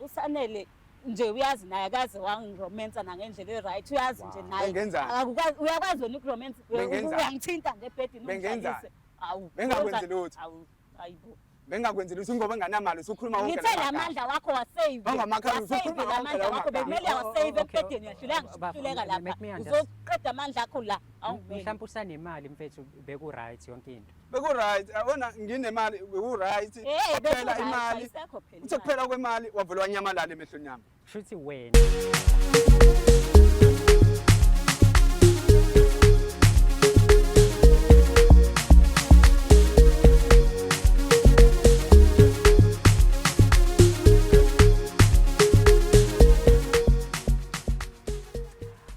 Usanele nje uyazi naye akaze wangiromensa nangendlela e-right, uyazi nje naye. Bengenzani? Akukwazi, uyakwazi wena ukuromensa, Bengenzani? uyangithinta nje ebhedini Bengenzani? ungidlalise. Awu, Bengakwenzi lutho. Awu, ayibo. Bengakwenzi lutho ngoba enganamali usukhuluma wonke Ngithe la lamagama. mandla wakho wasave. Bangamakhala, Wasave usukhuluma la wonke mandla lawo wakho magama. bekumele Oh, oh, wasave okay. ebhedeni uyahluleka ngisho Bafo, ukuhluleka make lapha. me understand. Uzoqeda amandla akho la. Awungimeli. Mhlawumbe usanemali mfethu beku-right yonke into. Beku-right, yabona nginemali beku-right. Eh, Kwaphela beku-right, imali. ayisekho phela Uthe imali. kuphela kwemali wavele wanyamalala emehlweni yami. Kushuthi wena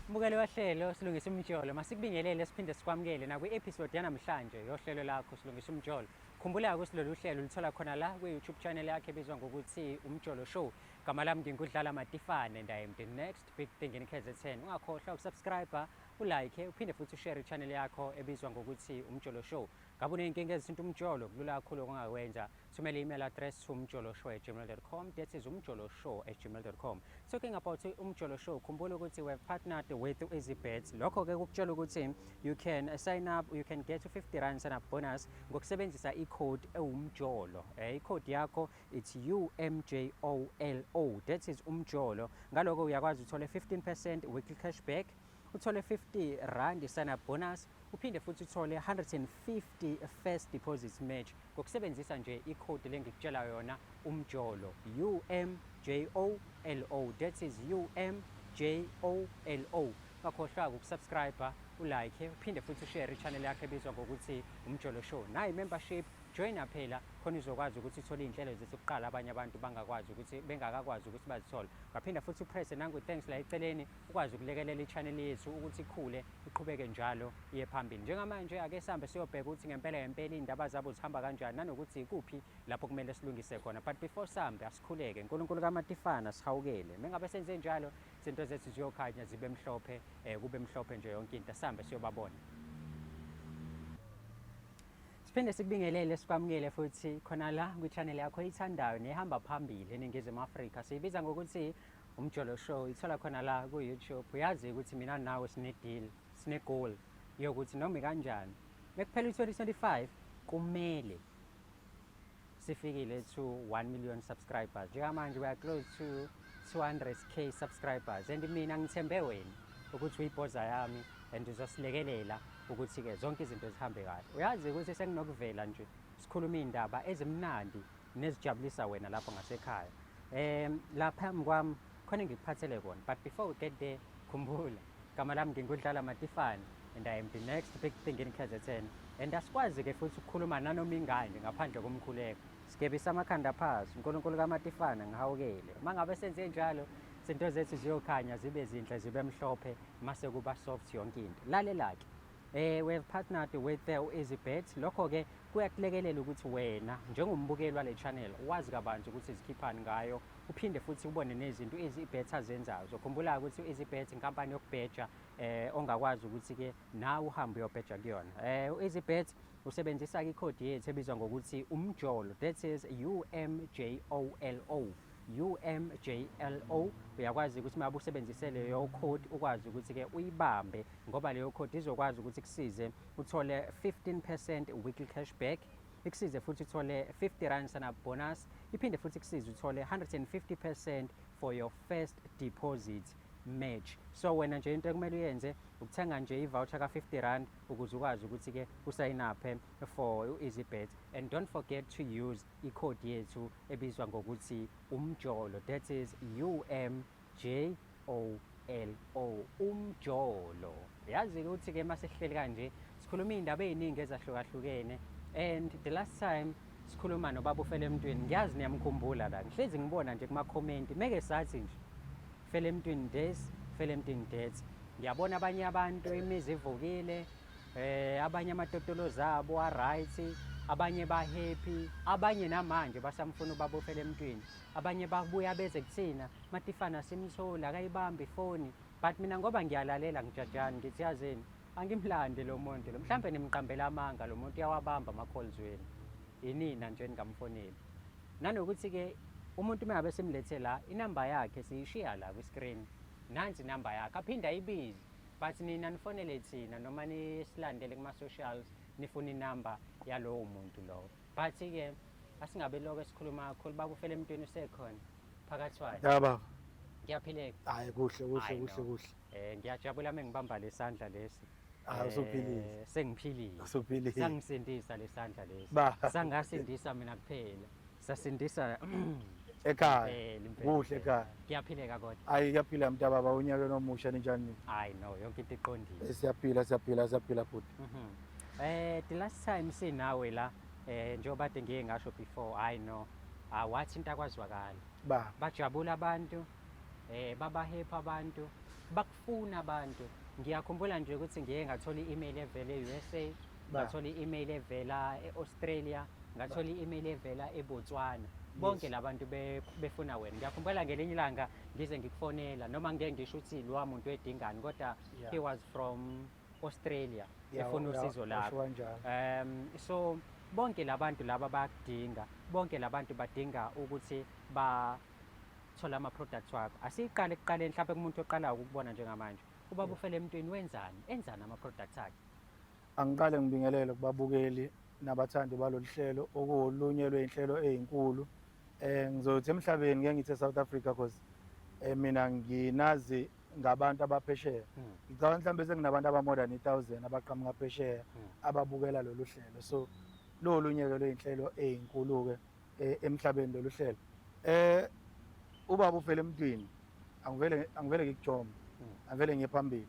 Mbukeli wohlelo Silungisa Umjolo, masikubingelele siphinde sikwamukele nakwi-episode yanamhlanje yohlelo lakho Silungisa Umjolo. Khumbula ukuthi lolu hlelo ulithola khona la kwi-YouTube channel yakhe ebizwa ngokuthi Umjolo Show. Gama lami ngingudlala Matifane and I am the next big thing in KZN. Ungakhohlwa ukusubscribe, ulike, uphinde futhi ushare i-channel yakho ebizwa ngokuthi Umjolo Show. Ngabe uney'nkinga ezithinta umjolo, kulula kakhulu okungakwenza. Thumela i-email address to umjoloshow@gmail.com. That is umjoloshow@gmail.com. Talking about Umjolo Show, khumbula ukuthi we have partnered with EasyBet. Lokho-ke kukutshela ukuthi you can sign up, you can get 50 rand sign up bonus ngokusebenzisa i-code ewumjolo. I-code yakho it's UMJOLO. That is umjolo. Ngaloko uyakwazi uthole 15% weekly cashback, uthole 50 rand sign up bonus, uphinde futhi uthole 150 first deposit match ngokusebenzisa nje ikhodi lengikutshela yona umjolo UMJOLO. That is UMJOLO. Ungakhohlwa ukusubscribe, ulike, uphinde futhi ushare i-channel yakho ebizwa ngokuthi Umjolo Show. Nayi membership, joina phela khona uzokwazi ukuthi uthole iy'nhlelo zethu kuqala abanye abantu bangakwazi ukuthi bengakakwazi ukuthi bazithole. Ungaphinda futhi upresse nangu thanks la eceleni ukwazi ukulekelela i-channel yethu ukuthi ikhule iqhubeke njalo iye phambili. Njengamanje ake sihambe siyobheka ukuthi ngempela ngempela iy'ndaba zabo zihamba kanjani nanokuthi ikuphi lapho kumele silungise khona. But before sihambe asikhuleke. uNkulunkulu kaMatifana sihawukele. Mengabe senze njalo izinto zethu ziyokhanya zibe mhlophe, kube mhlophe nje yonke into. Asihambe siyobabona. Siphinde sikubingelele sikwamukele futhi khona la kwi-channel yakho oyithandayo nehamba phambili eNingizimu Afrika. Siyibiza ngokuthi Umjolo Show, ithola khona la ku-YouTube. Uyazi ukuthi mina nawe sine-deal, sine-goal yokuthi noma ikanjani mekuphela u-2025 kumele sifikile to 1 million subscribers. Njengamanje we are close to 200k subscribers and mina ngithembe wena ukuthi uyibhoza yami and uzosilekelela ukuthi-ke zonke izinto zihambe kahle. Uyazi ukuthi senginokuvela nje sikhuluma iy'ndaba ezimnandi nezijabulisa wena lapho ngasekhaya. La phambi kwami khona engikuphathele kona, but before we get there, khumbula gama lami ngingudlala Matifane and I am the next big thing in KZN. And asikwazi-ke futhi ukukhuluma nanoma ingane ngaphandle komkhuleko. Sigebisa amakhanda phasi, uNkulunkulu kaMatifana ngihawukele. Uma ngabe senze njalo, izinto zethu ziyokhanya zibe zinhle zibe mhlophe mase kuba soft yonke into. Lalela-ke. We have partnered with EasyBet. Lokho-ke kuyakulekelela ukuthi wena njengombukeli wale channel wazi kabanzi ukuthi zikhiphani ngayo, uphinde futhi ubone nezinto u-EasyBet azenzayo. Uzokhumbula ukuthi u-EasyBet inkampani yokubheja ongakwazi ukuthi-ke nawe uhambe uyobheja kuyona. U-EasyBet usebenzisa-ke ikhodi yethu ebizwa ngokuthi umjolo, that is UMJOLO. UMJLO. Uyakwazi ukuthi uma usebenzise leyo code ukwazi ukuthi-ke uyibambe, ngoba leyo code izokwazi ukuthi kusize uthole 15% weekly cashback, ikusize futhi uthole 50 rand sign up bonus, iphinde futhi kusize uthole 150% for your first deposit match. So wena nje into ekumele uyenze ukuthenga nje i-voucher ka-50 rand ukuze ukwazi ukuthi-ke usayin up for u-EasyBet, and don't forget to use i-code yethu ebizwa ngokuthi umjolo, that is UMJOLO, umjolo. Yazi ukuthi-ke masihleli kanje sikhuluma iy'ndaba ey'ningi ezahlukahlukene, and the last time sikhuluma nobaba uFelemntwini, ngiyazi niyamkhumbula la, ngihlezi ngibona nje kuma-comment meke sathi nje Felemntwini this, Felemntwini that. Ngiyabona abanye abantu imizi ivukile, abanye amatotolozi abo a-right, abanye ba-happy, abanye namanje basamfuna ubaba uFelemntwini, abanye babuya beze kuthina Matifana simtholi akayibambi ifoni, but mina ngoba ngiyalalela ngijajani ngithi yazini angimlande lo muntu lo, mhlambe nimqambela amanga lo muntu uyawabamba ama-calls wenu, inina nje ningamfoneli. Nanokuthi-ke Umuntu uma ngabe simlethe la, inamba yakhe siyishiya la kwi-screen. Nansi inamba yakhe, aphinde ayibize. But nina nifonele thina noma nisilandele kuma-socials nifuna inamba yalowo muntu lowo. But-ke asingabe lokho esikhuluma kakhulu, bakufela emntwini usekhona phakathi wayo. Ya baba. Ngiyaphileka. Hayi kuhle kuhle Hayi, kuhle no. kuhle. Ngiyajabula uma ngibamba lesandla lesi. Hayi usuphilile. Sengiphilile. Usuphilile. Sangisindisa lesandla lesi. Ba. Sangasindisa mina kuphela. Sasindisa Ekhaya. Impela, Kuhle impela. ekhaya. Ngiyaphileka kodwa. Hayi kuyaphila mntababa unyaka omusha ninjani? Hayi no, yonke into iqondile. Siyaphila siyaphila siyaphila bhuti. The last time sinawe la njengoba kade ngiye ngasho before, hayi no. Wathi into akwazwakala. Ba. Bajabula abantu, baba happy abantu, bakufuna abantu. Ngiyakhumbula nje ukuthi ngiye ngathola i-email evela e-USA, Ba. ngathola i-email evela e-Australia, ngathola i-email evela eBotswana. Bonke labantu befuna wena. Ngiyakhumbula ngelinye ilanga ngize ngikufonela noma ngeke ngisho ukuthi lo muntu wedingani kodwa he was from Australia efuna usizo lakho. Washo kanjalo. So bonke labantu laba bayakudinga, bonke labantu badinga ukuthi bathola ama products wakho. Asiqale ekuqaleni mhlawumbe kumuntu oqalayo ukubona njengamanje. Ubaba ufele emntwini wenzani? Enzani ama products akhe? Angiqale ngibingelele kubabukeli nabathandi balolu hlelo okuwolunye lwey'nhlelo ey'nkulu. Ngizothi emhlabeni ngeke ngithi e-South Africa because mina nginazi ngabantu abaphesheya. Ngicabanga mhlawumbe senginabantu aba more than 1000 abaqhamuka phesheya ababukela lolu hlelo. So lolunye ke lwey'nhlelo ey'nkulu ke emhlabeni lolu hlelo. Ubaba ufele emntwini, angivele ngikujome, angivele ngiye phambili.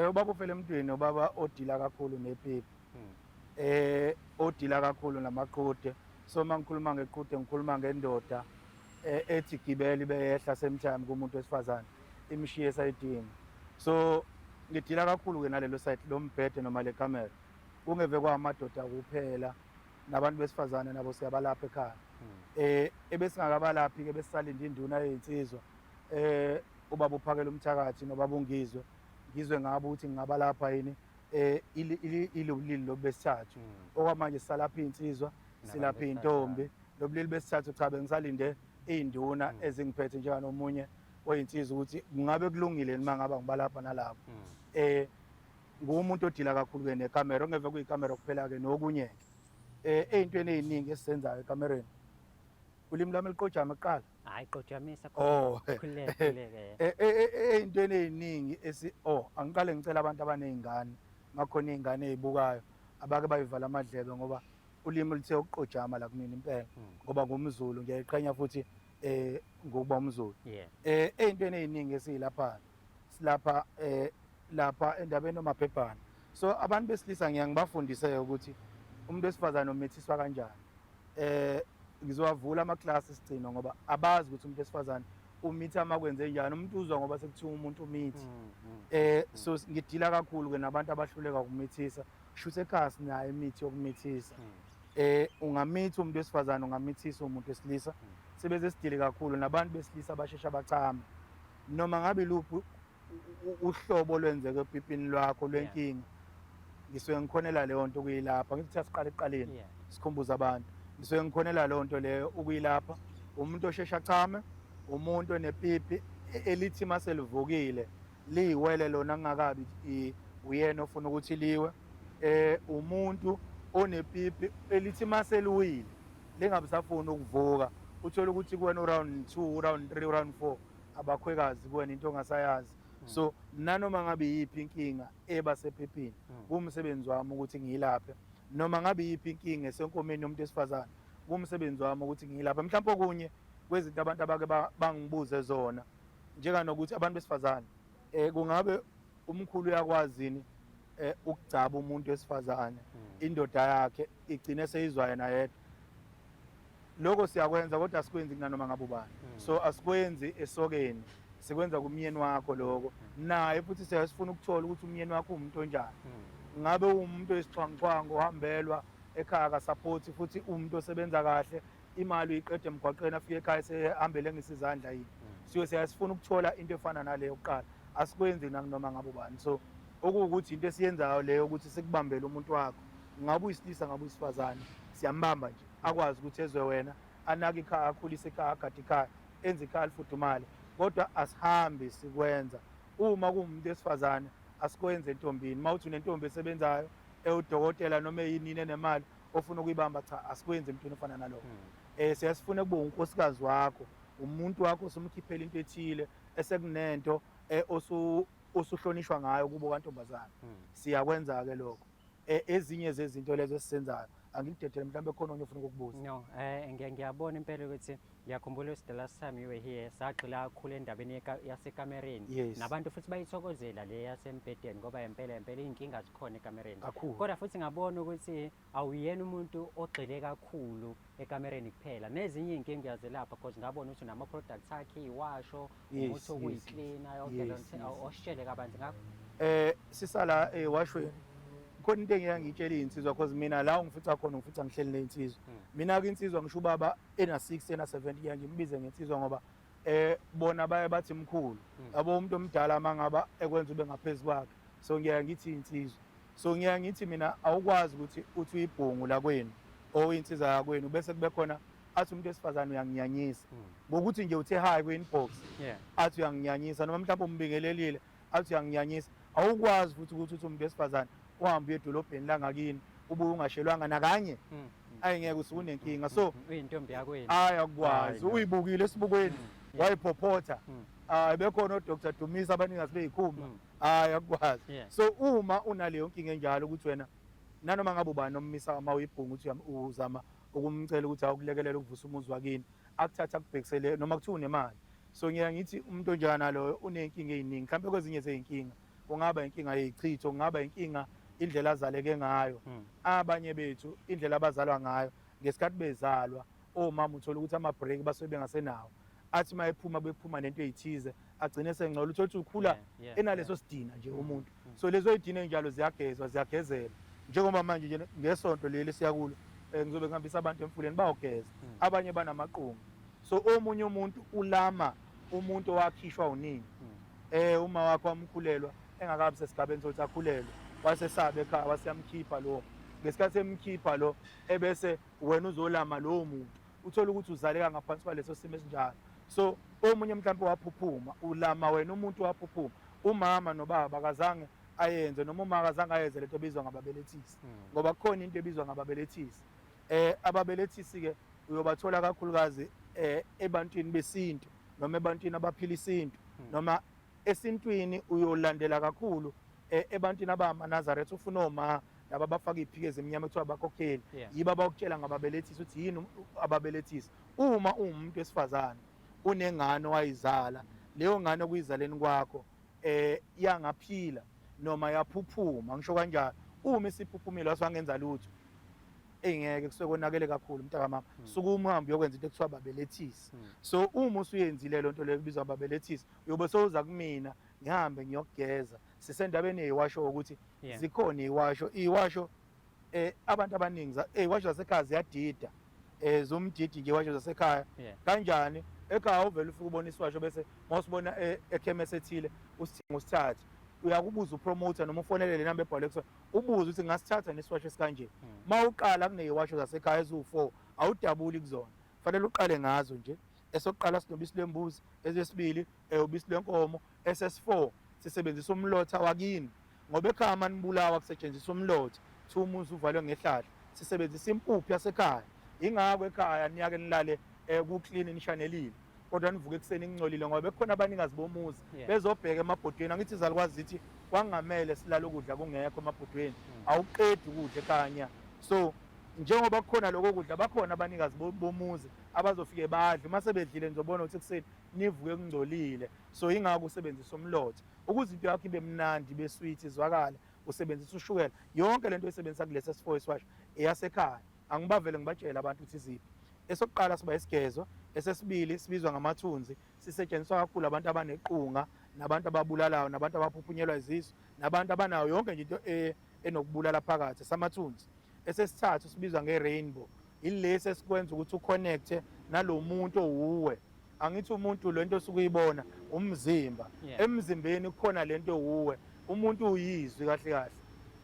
Ubaba ufele emntwini ubaba odila kakhulu nepipi. Odila kakhulu namaqhude. So mangikhuluma ngeqhude ngikhuluma ngendoda ethi gibela ibe yehla same time kumuntu wesifazane imshiye esayidini. So ngidila kakhulu ke nalelo side lombhede noma le camera. Kungeve kwamadoda kuphela nabantu besifazane nabo siyabalapha ekhaya. Ebesingakabalaphi ke besisalinda induna yezinsizwa. Ubaba uphakela umthakathi nobaba ungizwe. Ngizwe ngabo ukuthi ngingabalapha yini ilobulili lobesithathu. Okwamanje sisalapha insizwa, silapha intombi. Lobulili besithathu cha bengisalinde induna ezingiphethe njenganomunye oyinsizwa ukuthi kungabe kulungile noma ngaba ngibalapha nalabo. Ngumuntu odila kakhulu ke nekamera, ongeve kuyikamera kuphela ke nokunye ke. Eyintweni eziningi esizenzayo ekamereni. Ulimi lwami liqojama kuqala. Hayi qojamisa Oh. khululeke khululeke. Eyintweni eziningi esi angiqale ngicela abantu abanezingane, makhona izingane ezibukayo abake bayivala amadlebe ngoba ulimi luthe ukuqojama la kumina impela ngoba ngumZulu ngiyayiqhenya futhi ngokuba umZulu. Eyintweni eziningi esiyilapha silapha lapha endabeni omabhebhana. So abantu besilisa ngiya ngibafundise ukuthi umuntu wesifazane umithiswa kanjani. Ngizowavula ama class sigcino ngoba abazi ukuthi umuntu wesifazane umitha makwenze njani. Umuntu uzwa ngoba sekuthiwa umuntu umithi. So ngidila kakhulu ke nabantu abahluleka ukumithisa. Shuthe ekhaya sinayo imithi yokumithisa. Ungamitha umuntu wesifazane, ungamithisa umuntu wesilisa. Sebeze sidile kakhulu nabantu besilisa abashesha bachama. Noma ngabe luphi uhlobo lwenzeke epipini lwakho lwenkinga. Ngisuke ngikhonela leyo nto ukuyilapha. Ngithi siqale ekuqaleni. Sikhumbuza abantu. Ngisuke ngikhonela leyo nto leyo ukuyilapha. Umuntu oshesha achame, umuntu onepipi elithi maselivukile liyiwele lona kungakabi uyena ofuna ukuthi liwe. Umuntu onepipi elithi maseliwile lingabe safuna ukuvuka. Uthola ukuthi kuwena round 2, round 3, round 4 abakhwekazi kuwena into ongasayazi. So nanoma ngabe yiphi inkinga eba sepipini kumsebenzi wami ukuthi ngiyilaphe. Noma ngabe yiphi inkinga esenkomeni yomuntu wesifazane kumsebenzi wami ukuthi ngiyilaphe. Mhlawumbe okunye kwezinto abantu abake bangibuze zona njenganokuthi abantu besifazane kungabe umkhulu uyakwazi yini ukugcaba umuntu wesifazane indoda yakhe igcine seyizwa yena yedwa. Lokho siyakwenza kodwa asikwenzi kunanoma ngabe ubani. So asikwenzi esokeni, sikwenza kumyeni wakho lokho. Naye futhi siyasifuna ukuthola ukuthi umyeni wakho umuntu onjani. Ngabe umuntu oyisixhwanguxhwangu ohambelwa ekhaya akasupport futhi umuntu osebenza kahle, imali uyiqeda emgwaqeni afike ekhaya sehambele ngisizandla yini. Siyo siyasifuna ukuthola into efana naleyo kuqala. Asikwenzi nakunoma ngabe ubani. So okuwukuthi into esiyenzayo leyo ukuthi sikubambele umuntu wakho. Ngabe uyisilisa ngabe uyisifazane, siyambamba nje akwazi ukuthi ezwe wena, Anake ikhaya, akhulise ikhaya, agade ikhaya, enze ikhaya lifudumale. Kodwa asihambi sikwenza. Uma kuwumuntu wesifazane asikwenze entombini. Uma uthi unentombi esebenzayo ewudokotela noma eyinini enemali ofuna ukuyibamba, cha, asikwenzi emntwini ofana nalowo. Siyasifuna kube unkosikazi wakho, umuntu wakho osumkhiphela into ethile esekunento osuhlonishwa ngayo kubo kantombazane. Siyakwenza-ke lokho. Ezinye zezinto lezo esizenzayo angikudedele, mhlawumbe khona onye ofuna ukukubuza. No, ngiyabona impela ukuthi ngiyakhumbula ukuthi the last time you were here sagxila kakhulu endabeni yasekamereni. Nabantu futhi bayithokozela le yasembhedeni ngoba impela impela iy'nkinga zikhona ekamereni. Kakhulu. Kodwa futhi ngabona ukuthi awuyena umuntu ogxile kakhulu ekamereni kuphela. Nezinye iy'nkinga uyazelapha because ngabona ukuthi unama-products akhe, iwasho, umuthi okuyiklina, yonke leyo nto. Ositshele kabanzi ngakho. Sisala ewashweni. Khona into engike ngiyitshele iy'nsizwa because mina la ungifica khona ungifica ngihleli ney'nsizwa. Mina-ke insizwa ngisho ubaba ena 60 ena 70 ngiya ngimbize ngensizwa ngoba bona baye bathi mkhulu. Yabo umuntu omdala mangaba ekwenza ube ngaphezulu kwakhe. So ngiya ngithi insizwa. So ngiya ngithi mina awukwazi ukuthi uthi uyibhungu la kwenu or insizwa yakwenu bese kube khona athi umuntu wesifazane uyanginyanyisa. Ngokuthi nje uthe hi kwi-inbox. Athi uyanginyanyisa noma mhlawumbe umbingelelile athi uyanginyanyisa. Awukwazi futhi ukuthi uthi umuntu wesifazane uhambe uye edolobheni langakini ubuye ungashelwanga nakanye. Ayingeke usuke unenkinga. So Uyintombi yakwenu. Hayi akukwazi. Hayi, no. Uyibukile esibukweni wayiphophotha. Hayi bekhona oDr Dumisa abaningi asibeyikhumba. Hayi akukwazi. So uma unaleyo nkinga enjalo ukuthi wena nanoma ngabe ubani ommisa uma uyibhunga ukuthi uzama ukumcela ukuthi awukulekelele ukuvusa umuzi wakini, akuthatha akubhekisele noma kuthiwa unemali. So ngiya ngithi umuntu onjani loyo uney'nkinga ey'ningi. Mhlawumbe kwezinye zey'nkinga kungaba inkinga yeyichitho, kungaba inkinga indlela azaleke ngayo. Abanye bethu indlela abazalwa ngayo ngesikhathi bezalwa omama uthola ukuthi ama-break basuke bengasenawo, athi uma ephuma bephuma nento eyithize agcine esengcola, uthola ukuthi ukhula enaleso sidina nje umuntu. So lezo yidina enjalo ziyagezwa, ziyagezelwa. Njengoba manje nje ngesonto leli siya kulo, ngizobe ngihambisa abantu emfuleni bayogeza. Abanye banamaqunga. So omunye umuntu ulama umuntu owakhishwa unini. Uma wakho wamkhulelwa engakabi sesigabeni sokuthi akhulelwe, wasesabe ekhaya waseyamkhipha lo. Ngesikhathi emkhipha lo ebese wena uzolama lowo muntu, uthola ukuthi uzaleka ngaphansi kwaleso simo esinjalo. So omunye mhlawumbe waphuphuma, ulama wena umuntu waphuphuma. Umama nobaba akazange ayenze noma uma akazange ayenze lento ebizwa ngababelethisi. Ngoba kukhona into ebizwa ngababelethisi. Ababelethisi ke uyobathola kakhulukazi ebantwini besintu noma ebantwini abaphila isintu noma esintwini uyolandela kakhulu ebantwini abamaNazaretha, ufuna oma laba abafaka iziphiko ezimnyama ekuthiwa abakhokheli. Yibo abakutshela ngababelethisi ukuthi yini ababelethisi. Uma uwumuntu wesifazane unengane owayizala, leyo ngane okuyizaleni kwakho yangaphila noma yaphuphuma, ngisho kanjalo. Uma isiphuphumile wasangenza lutho, engeke kusuke konakele kakhulu mntakamama. Suke uhambe uyokwenza into ekuthiwa babelethisi. So uma usuyenzile lento leyo kubizwa babelethisi, uyobe sewuza kumina ngihambe ngiyokugeza. Sisendabeni yeyiwasho ukuthi zikhona iyiwasho, iyiwasho abantu abaningi iyiwasho zasekhaya ziyadida. Zomdidi nje iwasho zasekhaya. Kanjani? Ekhaya uvela ufike ubona isiwasho bese mawusibona ekhemesi ethile usithenga usithathe. Uyakubuza upromoter noma ufonelele inamba ebhalwe kusona, ubuze ukuthi ngasithatha nesiwasho esikanje. Mawuqala kuneyiwasho zasekhaya eziwu4 awudabuli kuzona. Fanele uqale ngazo nje. Esokuqala sinobisi lwembuzi, esesibili ubisi lwenkomo, SS4 sisebenzisa umlotha wakini. Ngoba ekhaya manibulawa kusetshenziswa umlotha, kuthiwa umuzi uvalwe ngehlahla. Sisebenzisa impuphu yasekhaya. Ingakho ekhaya niyake nilale ku-clean nishanelile, kodwa nivuke ekuseni ningcolile ngoba bekukhona abanikazi bomuzi bezobheka emabhodweni. Angithi izalukwazi zithi kwangamele silale ukudla kungekho emabhodweni, awuqedi ukudla ekhaya. So njengoba kukhona lokho kudla, bakhona abanikazi bomuzi abazofike badle. Uma sebedlile nizobona ukuthi ekuseni nivuke kungcolile. So ingakho usebenzisa umlotha ukuze into yakho ibe mnandi, ibe sweet, izwakale. Usebenzisa ushukela. Yonke lento oyisebenzisa kulesi S4 isiwasho eyasekhaya. Angibavele ngibatshele abantu ukuthi iziphi. Esokuqala siba isigezo, esesibili sibizwa ngamathunzi, sisetshenziswa kakhulu abantu abanequnga, nabantu ababulalayo, nabantu abaphuphunyelwa izisu, nabantu abanayo yonke nje into enokubulala phakathi, samathunzi. Esesithathu sibizwa nge-rainbow, ilesi esikwenza ukuthi uconnecte nalomuntu owuwe. Angithi umuntu lento osuke uyibona umzimba, emzimbeni kukhona lento owuwe, umuntu uyizwi kahle kahle.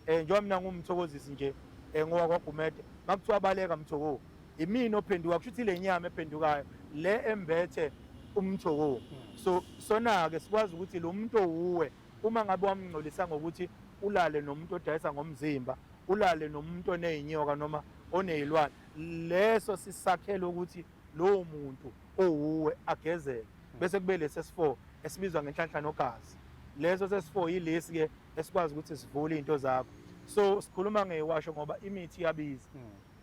Njengoba mina ngumthokozisi nje, ngowa kwaGumede, makuthiwa baleka Mthoko, Imina ophenduka, kusho ukuthi le nyama ephendukayo le embethe umthoko. So sona-ke sikwazi ukuthi lo muntu owuwe uma ngabe wamngcolisa ngokuthi ulale nomuntu odayisa ngomzimba, ulale nomuntu oney'nyoka noma oney'lwane, leso sisakhele ukuthi lowo muntu owuwe agezeke. Bese kube lesi esi-4 esibizwa ngenhlanhla nogazi. Leso sesi-4 yilesi-ke esikwazi ukuthi sivule iy'nto zakho. So sikhuluma ngey'washo ngoba imithi iyabiza.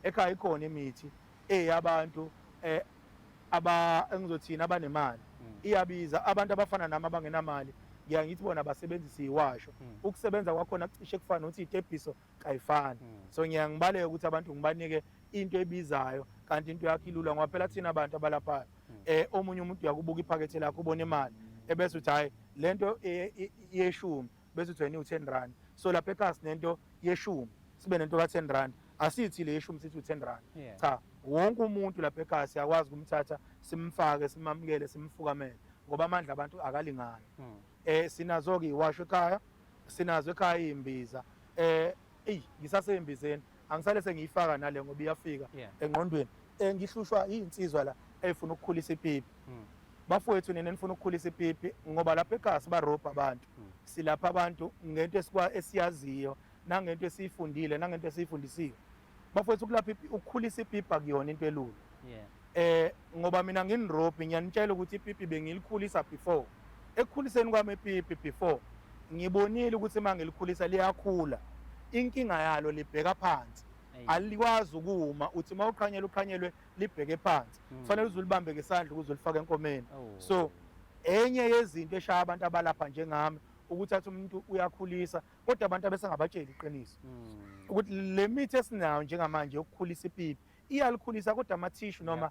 Ekhaya ikhona imithi eyabantu aba engizothina abanemali, iyabiza. Abantu abafana nami abangenamali ngiya ngithi bona basebenzise iwasho. Ukusebenza kwakhona kucishe kufana nokuthi itepiso kayifani. So ngiya ngibaleke ukuthi abantu ngibanike into ebizayo kanti into yakho ilula, ngoba phela thina abantu abalaphayo omunye umuntu uyakubuka iphakethe lakho ubone imali ebese uthi hayi lento yeshumi, bese uthi wena iwu-10 rand. So lapha ekhaya sinento yeshumi, sibe nento ka-10 rand, asithi le yeshumi sithi u-10 rand. Cha, wonke umuntu lapha ekhaya siyakwazi ukumthatha simfake, simamukele, simfukamele, ngoba amandla abantu akalingani. Sinazo-ke iwasho ekhaya, sinazo ekhaya iy'mbiza. Eyi ngisasey'mbizeni, angisale sengiyifaka nale ngoba iyafika engqondweni. Ngihlushwa iy'nsizwa la ey'funa ukukhulisa ipipi. Bafowethu, nina nifuna ukukhulisa ipipi, ngoba lapha ekhaya sibarobha abantu. Silapha abantu ngento esiyaziyo nangento esiyifundile nangento esiyifundisiwe. Bafowethu, ukulapha ukukhulisa ipipi akuyona into elula. Ngoba mina nginirobhi, ngiyanitshela ukuthi ipipi bengilikhulisa before. Ekukhuliseni kwami ipipi before, ngibonile ukuthi uma ngilikhulisa liyakhula. Inkinga yalo libheka phansi. Alikwazi ukuma, uthi uma uqhanyelwe uqhanyelwe libheke phansi. Kufanele uze ulibambe ngesandla ukuze ulifake enkomeni. So enye yezinto eshaya abantu abalapha njengami ukuthi athi umuntu uyakhulisa kodwa abantu abesengabatsheli iqiniso ukuthi le mithi esinayo njengamanje yokukhulisa ipipi iyalikhulisa, kodwa amathishu noma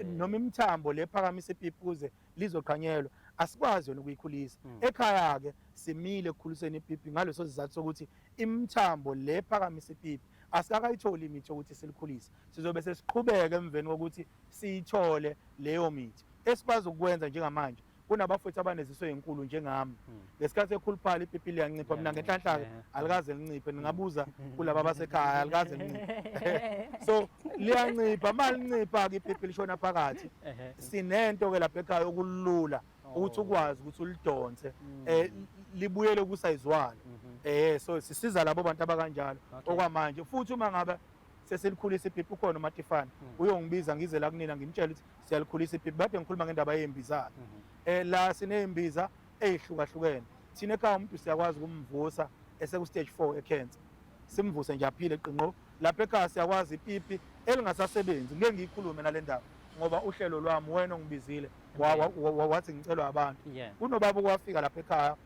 noma imithambo le phakamisa ipipi ukuze lizoqhanyelwa asikwazi yona ukuyikhulisa. Ekhaya ke simile ekukhuliseni ipipi ngaleso sizathu sokuthi imithambo le phakamisa ipipi asikakayitholi imithi yokuthi silikhulise. Sizobe sesiqhubeka emveni kokuthi siyithole leyo mithi. Esikwazi ukukwenza njengamanje, kunabafowethu abaneziso ezinkulu njengami, ngesikhathi ekhuluphala ipipi liyancipha. Mina ngenhlanhla-ke alikaze linciphe, ningabuza kulaba abasekhaya, alikaze linciphe. So liyancipha, uma lincipha-ke ipipi lishona phakathi. Sinento-ke lapha ekhaya okulula ukuthi ukwazi ukuthi ulidonse libuyele kusayizwalo. So sisiza labo bantu abakanjalo okwamanje. Futhi uma ngabe sesilikhulisa ipipi, ukhona uMatifana uyongibiza ngize la kunina ngimtshele ukuthi siyalikhulisa ipipi. Bade ngikhuluma ngendaba yey'mbiza-ke. La siney'mbiza ey'hlukahlukene. Thina ekhaya umuntu siyakwazi ukumvusa eseku-stage 4 e-cancer, simvuse nje aphile qinqo. Lapha ekhaya siyakwazi ipipi elingasasebenzi. Ngeke ngiyikhulume nale ndaba ngoba uhlelo lwami, wena ongibizile wathi ngicelwa abantu. Unobaba okwafika lapha ekhaya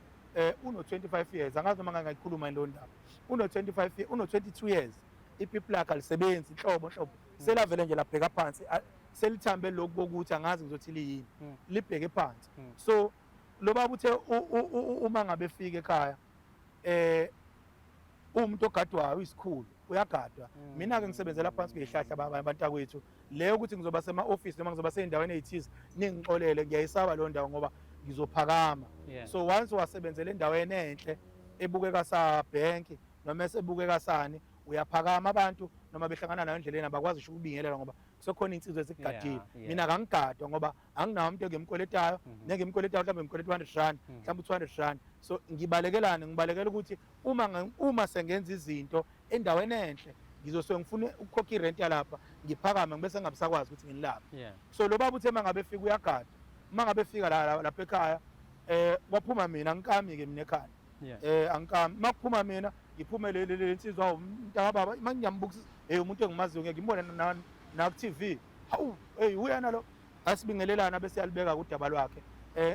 uno-25 years, angazi noma ngangayikhuluma leyo ndaba. Uno-25, uno-22 years, ipipi lakhe alisebenzi nhlobo nhlobo, selavele nje labheka phansi, selithambe lokhu kokuthi angazi ngizothi liyini, libheke phansi. So lo baba uthe uma ngabe efika ekhaya umuntu ogadwayo, uyisikhulu, uyagadwa. Mina-ke ngisebenzela phansi kwey'hlahla abantakwethu. Leyo ukuthi ngizoba sema-ofisi noma ngizoba sey'ndaweni ey'thize, ningixolele, ngiyayisaba leyo ndawo ngoba ngizophakama. So once wasebenzela endaweni enhle ebukeka sabhenki noma esebukeka sani, uyaphakama. Abantu noma behlangana nayo endleleni abakwazi ngisho ukubingelela ngoba kusekhona iy'nsizwa ezikugadile. Mina kangigadwa ngoba anginawo umuntu engimkweletayo, nengimkweletayo mhlawumbe ngimkweleta 200 rand, mhlawumbe u-200 rand. So ngibalekelani? Ngibalekela ukuthi uma sengenza izinto endaweni enhle ngizosuke ngifune ukukhokha irent yalapha, ngiphakame ngibe sengingabisakwazi ukuthi ngilapha. So lo baba uthe uma ngabe efika uyagada, uma ngabe efika lapha ekhaya kwaphuma mina, angikami-ke mina ekhaya. Angikami, uma kuphuma mina ngiphume le nsizwa, hawu mntakababa, uma ngiyambukisa, hey, umuntu engimaziyo, ngeke ngimbone naku-TV, hawu hey, uyena lo. Asibingelelana bese yalibeka kudaba lwakhe,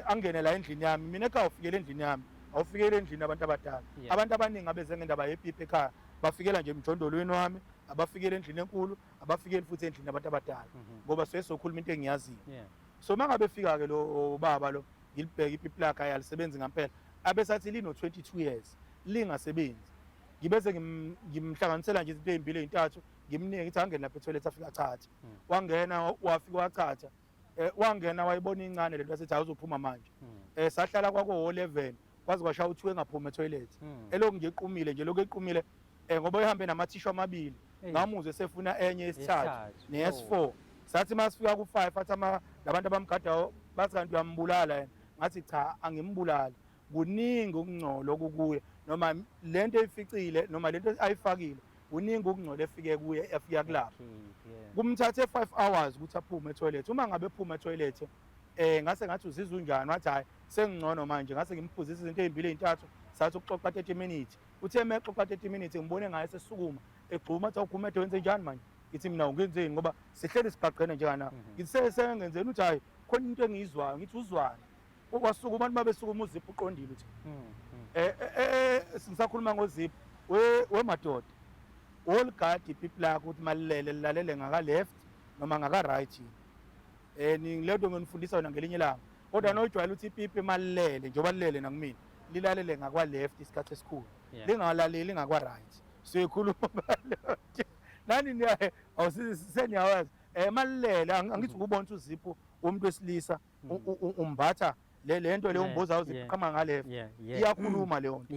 angene la endlini yami. Mina ekhaya ufikele endlini yami, awufikele endlini abantu abadala. Abantu abaningi abeze ngendaba yepipi ekhaya bafikela nje emjondolweni wami, abafikele endlini enkulu, abafikeli futhi endlini abantu abadala, ngoba suke sokhuluma into engiyaziyo. So uma ngabe efika-ke lo baba lo, ngilibheke ipipi lakhe, ayalisebenzi ngampela. Abesathi lino-22 years lingasebenzi. Ngibese ngimhlanganisela nje izinto ey'mbili ey'ntathu, ngimnike ngithi angene lapha ethoyilethi afike achathe. Wangena, wafika wachatha. Wangena wayibona incane lento, wasethi hayi, uzophuma manje. Sahlala kwako 11 kwaze kwashaya u-2 engaphumi ethoyilethi. Elokhu nje equmile nje, lokhu equmile, ngoba ehambe namathishu amabili. Ngamuzwe esefuna enye yesithathu neyesi-4. Sathi uma sifika ku-5 athi labantu abamgadayo bathi kanti uyambulala yena. Ngathi cha, angimbulali. Kuningi ukungcola okukuye, noma lento eyificile noma lento ayifakile, kuningi ukungcola efike kuye efika kulapho. Kumthathe 5 hours ukuthi aphume etoilet. Uma ngabe ephuma etoilet, ngase ngathi uzizwa unjani, wathi hayi sengingcono manje. Ngase ngimphuzisa izinto ezimbili ezintathu, sathi ukuxoxa 30 minutes. Uthe uma exoxa 30 minutes ngibone ngaye sesukuma egxuma, athi awuGumede wenze njani manje? Ngithi mina ungenzeni, ngoba sihleli sigaqene njengana. Ngithi sengenzeni, uthi hayi khona into engiyizwayo. Ngithi uzwani? Wasuka abantu babesukuma uziphu uqondile uthi ngisakhuluma ngoziphu we madoda, oligadi ipipi lakho ukuthi malilele lilalele ngaka left noma ngaka right. Lento nginifundisa yona ngelinye ilanga, kodwa nojwayele ukuthi ipipi malilele njengoba lilele nakumina lilalele ngakwa left isikhathi esikhulu, lingalaleli ngakwa right. Siyoyikhuluma ngalonto nani niyaye seniyawazi. Malilele angithi ukubona ukuthi uziphu womuntu wesilisa umbatha le nto leyo umbuza uziphu qhama nga left, iyakhuluma leyo nto.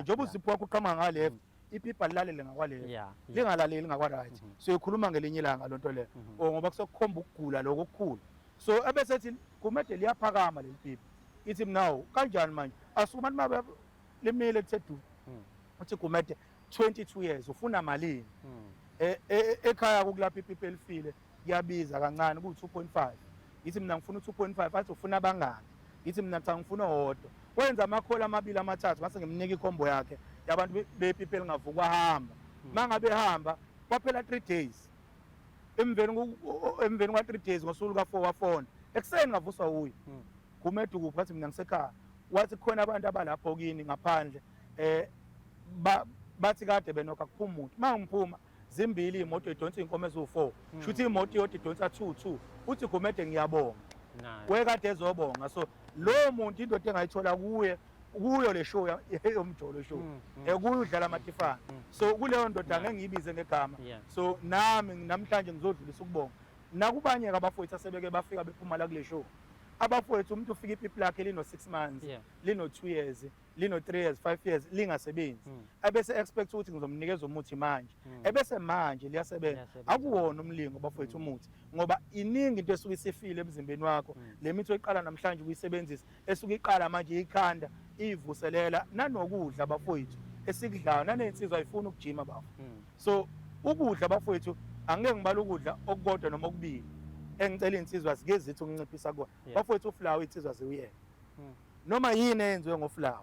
Njengoba uziphu wakho uqhama nga left, ipipa lilalele ngakwa left, lingalaleli ngakwa right. Siyoyikhuluma ngelinye ilanga lonto leyo, ngoba kusokukhomba ukugula lokho okukhulu. So ebese ethi Gumede liyaphakama leli pipa. Ithi mina kanjani manje? Asukuma mabe limile lithe du. Uthi Gumede 22 years ufuna malini? Ekhaya kukulapha ipipa elifile kuyabiza kancane ku 2.5. Ngithi mina ngifuna u2.5, athi ufuna abangaki? Ngithi mina cha ngifuna owodwa. Wenza amakholi amabili amathathu, ngase ngimnika ikhombo yakhe yabantu bepipa elingavukwa hamba. Mangabe ehamba kwaphela 3 days. Emveni kwa 3 days ngosuku luka 4 wafona. Ekuseni ngavuswa uye. Gumede kuphi? Wathi mina ngisekhaya. Wathi khona abantu abalapho kini ngaphandle bathi kade benokha kuphuma umuntu. Mangiphuma zimbili imoto idonsa inkomo eziwu4. Shuthi imoto iyodwa idonsa 2 2. Uthi Gumede ngiyabonga. Wekade ezobonga. So lo muntu indoda engayithola kuye kuyo le show yomjolo show. Kuyo udlala amatifana. So kuleyo ndoda ngeke ngiyibize ngegama. So nami namhlanje ngizodlulisa ukubonga. Nakubanye abafowethu asebeke bafika bephuma la kule show. Abafowethu umuntu ufika ipipi lakhe lino 6 months, lino 2 years, lino 3 years, 5 years lingasebenzi. Ebese expect ukuthi ngizomnikeza umuthi manje. Ebese manje liyasebenza. Akuwona umlingo bafowethu umuthi, ngoba iningi into esuke isifile emzimbeni wakho. Le mithi oyiqala namhlanje ukuyisebenzisa esuke iqala manje ikhanda ivuselela nanokudla bafowethu esikudlayo, nanezinsizwa ayifuni ukujima bafo. So ukudla bafowethu angeke ngibale ukudla okukodwa noma okubili engicela insizwa zike zithi ukunciphisa kona. Bafowethu uflour insizwa ziwuyeke. Noma yini eyenziwe ngoflour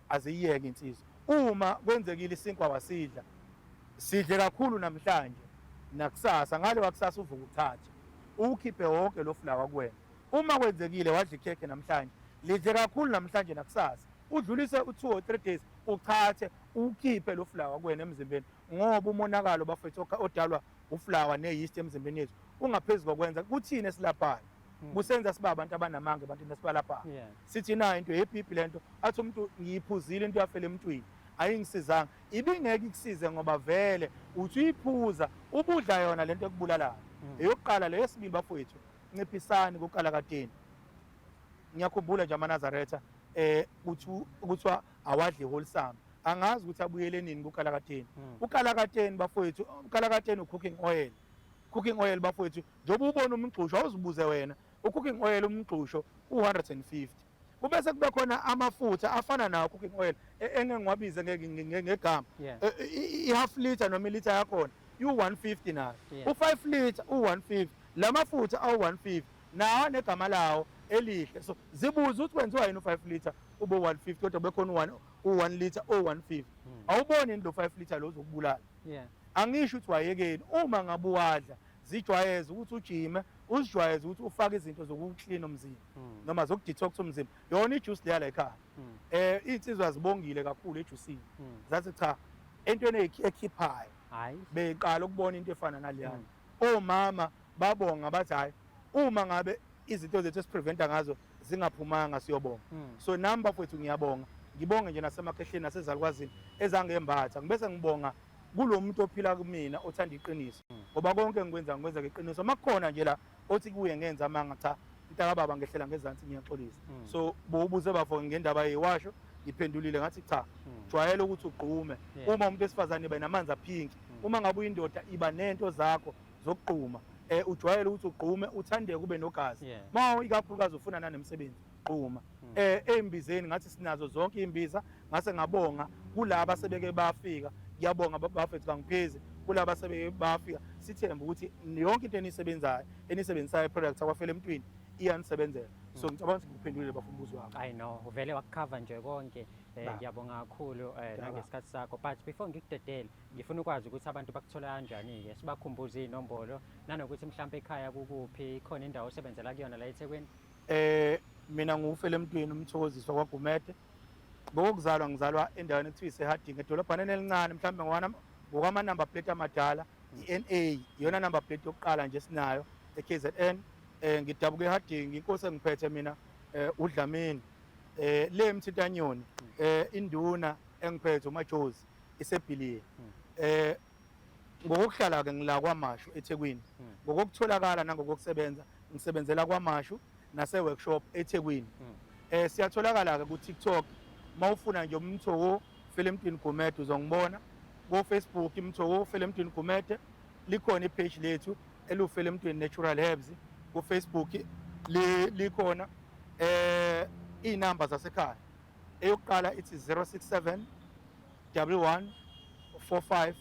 aziyiyeke insizwa. Uma kwenzekile isinkwa wasidla, sidle kakhulu namhlanje nakusasa, ngale wakusasa uvuka uthathe uwukhiphe wonke lo flour kuwena. Uma kwenzekile wadla ikhekhe namhlanje, lidle kakhulu namhlanje nakusasa, udlulise u2 or 3 days uchathe uwukhiphe lo flour kuwena emzimbeni, ngoba umonakalo bafethu odalwa uflour neyeast emzimbeni yethu ungaphezulu kokwenza kuthini esilaphayo. Kusenza siba abantu abanamanga ebantwini esibalaphayo. Sithi nayo into yepipi lento, athi umuntu ngiyiphuzile into yafela emntwini ayingisizanga. Ibingeke ikusize ngoba vele uthi uyiphuza ubudla yona lento ekubulalayo. Eyokuqala leyo. Esibili bafowethu, nciphisani kukalakateni. Ngiyakhumbula nje amaNazaretha kuthiwa awadli wholesome. Angazi ukuthi abuyele nini kukalakateni. Ukalakateni bafowethu, ukalakateni ucooking oil. Cooking oil bafowethu, njengoba ubona umgxusho awuzibuze wena, ucooking oil umgxusho u150. Kubese kube khona amafutha afana nawo cooking oil engeke ngiwabize ngegama. I-half liter noma ilitha yakhona u150 nayo. U5 liter u150. Lamafutha awu150 nawo negama lawo elihle. So zibuze ukuthi kwenziwa yini u5 liter ube 150 kodwa bekhona u1 u1 liter o150. Awuboni yini lo 5 liter lo uzokubulala? Angisho ukuthi wayekeni, uma ngabe uwadla zijwayeze ukuthi ujime, uzijwayeze ukuthi ufake izinto zokuklina umzimba noma zokudetox umzimba. Yona ijuice leya la ekhaya. Insizwa zibongile kakhulu ejuicini. Zathi cha entweni ekhiphayo. Beqala ukubona into efana naleyana. Omama babonga bathi hayi uma ngabe izinto zethu esipreventa ngazo zingaphumanga siyobonga. So nami bafowethu ngiyabonga. Ngibonge nje nasemakhehleni nasezalukwazini ezangembatha. Ngibese ngibonga kulo muntu ophila kumina othanda iqiniso. Ngoba konke engikwenza ngikwenza ngeqiniso. Makukhona nje la othi kuye ngenza amanga, cha mntaka baba ngehlela ngezansi ngiyaxolisa. So bowubuze bafo ngendaba yeyiwasho, ngiphendulile ngathi cha, jwayela ukuthi ugqume. Uma umuntu wesifazane eba namanzi aphinki, Uma ngabe uyindoda iba nento zakho zokugquma, ujwayele ukuthi ugqume, uthandeke, ube nogazi. Ma ikakhulukazi ufuna nanemsebenzi, gquma. Embizeni ngathi sinazo zonke imbiza, ngase ngabonga kulaba sebeke bafika. Ngiyabonga bafethu, kangiphezi kulaba sebeke bafika. Sithemba ukuthi yonke into enisebenzayo, enisebenzisayo, product akwafela emntwini iyanisebenzela. So ngicabanga ukuthi ngikuphendulile bafo umbuzo wakho. I know uvele wakukhava nje konke. Ba. Ngiyabonga kakhulu Baba. nangesikhathi sakho, but before ngikudedele ngifuna ukwazi ukuthi abantu bakuthola kanjani-ke, sibakhumbuze iy'nombolo nanokuthi mhlawumpe ekhaya kukuphi, khona indawo osebenzela kuyona la eThekwini. Mina nguFele Emntwini, umthokoziswa kwaGumede. Ngokuzalwa ngizalwa endaweni ekuthiwa iseHarding, edolobhaneni elincane, mhlawumbe ngokwama number plate amadala, i-NA iyona number plate yokuqala nje esinayo e-KZN. Ngidabuka eHarding, inkosi engiphethe mina uDlamini. Le Mthintanyoni, induna engiphethe uMajozi isebhilini. Ngokuhlala ke ngila kwaMashu eThekwini. Ngokutholakala nangokusebenza ngisebenzela kwaMashu nase workshop eThekwini. Siyatholakala ke ku TikTok, mawufuna nje uMthoko Felemntwini Gumede uzongibona. Ku Facebook Mthoko Felemntwini Gumede, likhona ipage lethu eluFelemntwini Natural Herbs ku Facebook likhona. Inamba zasekhaya, eyokuqala ithi 067 11 45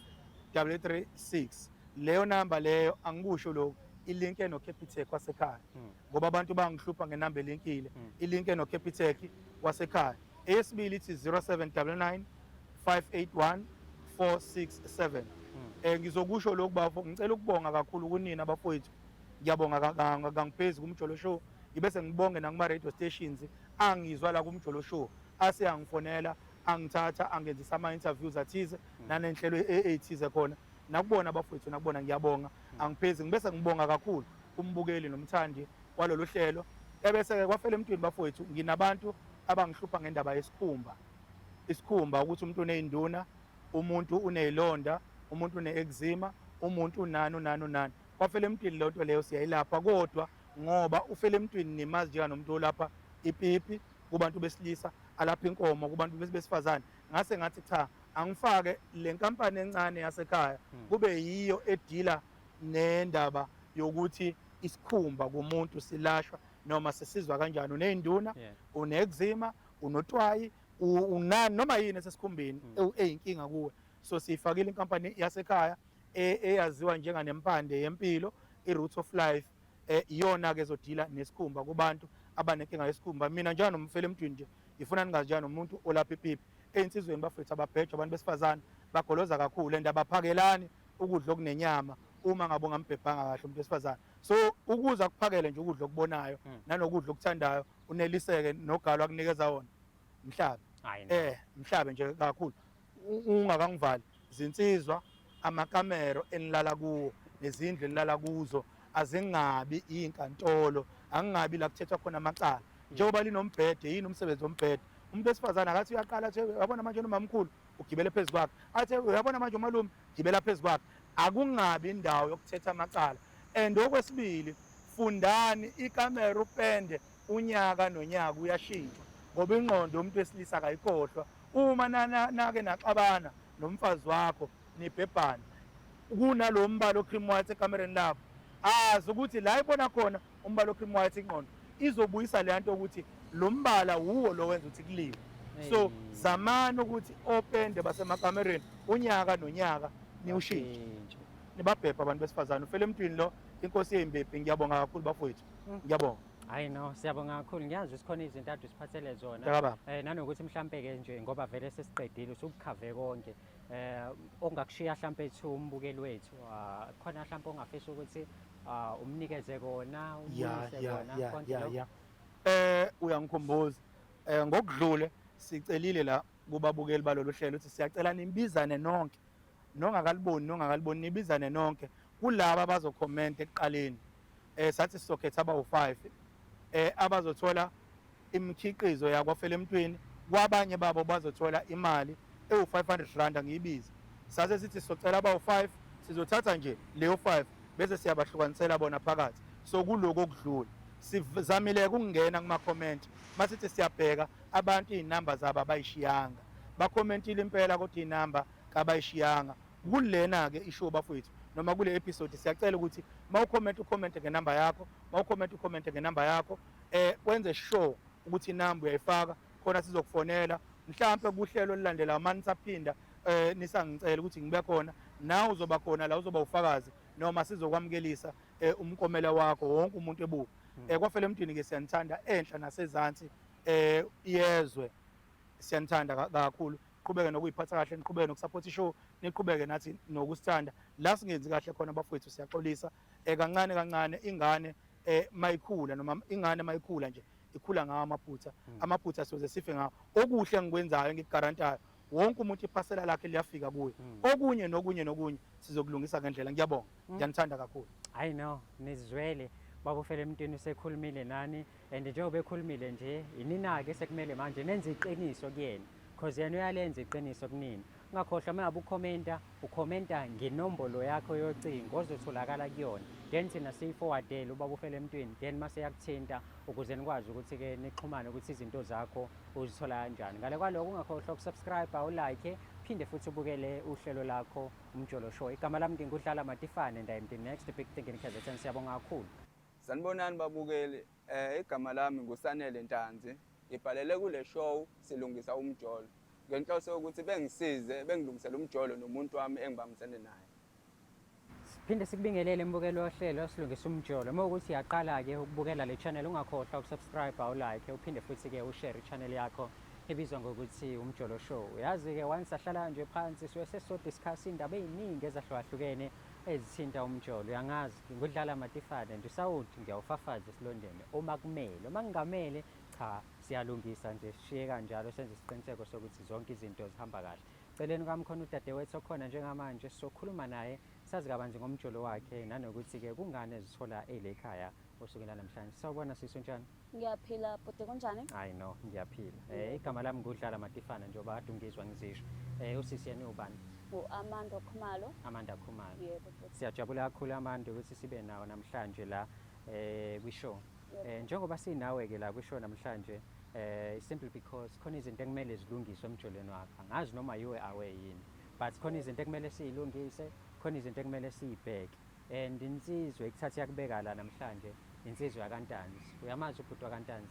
336. Leyo namba leyo, angikusho lokhu, ilinke no Capitec wasekhaya, ngoba abantu bangihlupha ngenamba elinkile. Ilinke no Capitec wasekhaya. Eyesibili ithi 0799 581 467. Ngizokusho lokhu bafo, ngicela ukubonga kakhulu kunina abafowethu. Ngiyabonga kangiphezi kuMjolo Show, ngibe ngibonge nakuma radio stations angizwa la kuMjolo Show, ase angifonela, angithatha, angenzisa ama interviews athize nanenhlelo eyithize khona. Nakubona abafowethu, nakubona ngiyabonga, angiphezi. Ngibese ngibonga kakhulu umbukeli nomthandi walolu hlelo. Ebese ke kwafela emntwini bafowethu, nginabantu abangihlupha ngendaba yesikhumba, isikhumba ukuthi umuntu uneyinduna, umuntu uneyilonda, umuntu une-eczema, umuntu unani unani unani. Kwafela emntwini leyo nto leyo siyayilapha, kodwa ngoba ufela emntwini nimazi njenganomuntu olapha ipipi kubantu besilisa, alapha inkomo kubantu besifazane, ngase ngathi cha, angifake le nkampani encane yasekhaya kube yiyo edila nendaba yokuthi isikhumba kumuntu silashwa noma sisizwa kanjani. Uneyinduna, une-eczema, unotwayi, unani, noma yini esesikhumbeni eyinkinga kuwe. So siyifakile inkampani yasekhaya eyaziwa njenganempande yempilo, i-Root of Life. Iyona ke ezodila nesikhumba kubantu abanenkinga yesikhumba. Mina njenganomfela emntwini nje, ngifuna ningazi njenganomuntu olapha ipipi ey'nsizweni bafethu, ababhejwa abantu besifazane, bagoloza kakhulu and abaphakelani ukudla okunenyama uma ngabe ungambhebhanga kahle umuntu wesifazane. So ukuze akuphakele nje ukudla okubonayo nanokudla okuthandayo, uneliseke nogalo akunikeza wona, mhlabe. Hayi no. Mhlabe nje kakhulu. Ungakangivali zinsizwa, amakamero enilala kuwo nezindlu enilala kuzo azingabi inkantolo, angingabi la kuthethwa khona amacala. Njengoba linombhede, yini umsebenzi wombhede? Umuntu wesifazane akathi uyaqala athi uyabona manje nomamkhulu, ugibele phezu kwakhe, athi uyabona manje umalume, gibela phezu kwakhe. Akungabi indawo yokuthetha amacala. And okwesibili, fundani ikamera upende unyaka nonyaka uyashintshwa, ngoba ingqondo yomuntu wesilisa akayikhohlwa. Uma nake naxabana nomfazi wakho nibhebhana, kunalo mbala o-cream white ekamereni lakho, azi ukuthi la ibona khona umbala o-cream white, ingqondo izobuyisa le nto ukuthi lo mbala wuwo lo wenza ukuthi kuliwe. So zamani ukuthi opende basemakamereni unyaka nonyaka niwushintshe. Bashintshe. Nibabhebha abantu besifazane. Ufele emntwini lo, inkosi yeyimbebhe. Ngiyabonga kakhulu bafowethu, ngiyabonga. Hayi no, siyabonga kakhulu. Ngiyazi ukuthi khona izinto ade usiphathele zona. Mntakababa. Nanokuthi mhlambe ke nje ngoba vele sesiqedile usukukhave konke. Ongakushiya mhlambe ethu umbukeli wethu, khona mhlambe ongafisa ukuthi umnikeze kona, umnikeze kona konke lokho. Ya. Uyangikhumbuza. Ngokudlule sicelile la kubabukeli balolu hlelo ukuthi siyacela nibizane nonke. Nongakaliboni, nongakaliboni, nibizane nonke kulaba abazokhomenta ekuqaleni. Sathi sizokhetha abawu5 abazothola imikhiqizo yakwafela emntwini, kwabanye babo bazothola imali ewu500 rand angiyibiza. Sase sithi sizocela abawu5, sizothatha nje leyo 5 bese siyabahlukanisela bona phakathi. So kuloko okudlula sizamile ukungena kuma comment, masithi siyabheka abantu inamba zabo abayishiyanga, bakhomentile impela kodwa inamba kabayishiyanga. Kulena ke ishow bafowethu noma kule episode siyacela ukuthi mawucomment ucomment ngenamba yakho, mawucomment ucomment ngenamba yakho, wenze sure ukuthi inamba uyayifaka khona sizokufonela mhlampe kuhlelo olulandelayo uma nisaphinda nisangicela ukuthi ngibe khona, nawe uzoba khona la, uzoba ufakazi noma sizokwamukelisa umkomela wakho wonke umuntu ebuka. Kwafela emntwini ke siyanithanda enhla nasezansi iyezwe, siyanithanda kakhulu. Qhubeke nokuyiphatha kahle, niqhubeke nokusupport ishow, niqhubeke nathi nokusithanda. La singenzi kahle khona bafowethu siyaxolisa. Kancane kancane ingane mayikhula noma ingane mayikhula nje ikhula ngawo amaphutha. Amaphutha siyoze sife ngawo. Okuhle engikwenzayo engikugarantayo, wonke umuntu iphasela lakhe liyafika kuye. Okunye nokunye nokunye sizokulungisa ngendlela. Ngiyabonga. Ngiyanithanda kakhulu. Hayi no, nizwele baba ufele emntwini usekhulumile nani, and njengoba ekhulumile nje inina-ke sekumele manje nenze iqiniso kuyena, cause yena uyalenza iqiniso kunina. Ungakhohlwa uma ngabe ukhomenta, ukhomenta ngenombolo yakho yocingo ozotholakala kuyona, then thina siyiforwardele ubaba ufele emntwini, then mase yakuthinta ukuze nikwazi ukuthi-ke nixhumane ukuthi izinto zakho uzithola kanjani. Ngale kwaloko ungakhohlwa ukusubscribe, ulike, phinde futhi ubukele uhlelo lakho Umjolo Show. Igama lami nginguDlala Matifane and I'm the next big thing in KZN. Siyabonga kakhulu. Sanibonani babukeli, igama lami nguSanele Ntanzi. Ngibhalele kule show silungisa umjolo ngenhloso yokuthi bengisize bengilungisele umjolo nomuntu wami engibambisene naye. Siphinde sikubingelele mbukelo wohlelo silungisa umjolo. Uma ukuthi uyaqala-ke ukubukela le channel ungakhohlwa ukusubscribe, ulike, uphinde futhi-ke ushare i-channel yakho ebizwa ngokuthi Umjolo Show. Uyazi-ke once ahlala nje phansi suke sesizodiscuss indaba ey'ningi ezahlukahlukene ezithinta umjolo. Uyangazi ngudlala Matifane nje usawuthi ngiyawufafaza esilondeni uma kumele, uma kungamele cha siyalungisa nje sishiye kanjalo senze isiqiniseko sokuthi zonke izinto zihamba kahle. Celeni kwami khona udadewethu okhona njengamanje sizokhuluma naye sazi kabanzi ngomjolo wakhe nanokuthi-ke kungani ezithola ele ekhaya osukwini lanamhlanje. Sawubona sisi, unjani? Ngiyaphila bhuti, kunjani? Hayi no, ngiyaphila. Igama lami ngudlala Matifana njengoba kade ungizwa ngizisho. Usisi yena ubani? U-Amanda Khumalo. Amanda Khumalo. Yebo bhuti. Siyajabula kakhulu Amanda ukuthi sibe nawo namhlanje la kwishow. Njengoba sinawe ke la kwishow namhlanje simply because khona izinto ekumele zilungiswe emjolweni wakho. Angazi noma you were aware yini, but khona izinto ekumele siyilungise, khona izinto ekumele siyibheke. And insizwe ekuthatha yakubeka la namhlanje insizwe yakaNtanzi. Uyamazi ubhuti wakaNtanzi?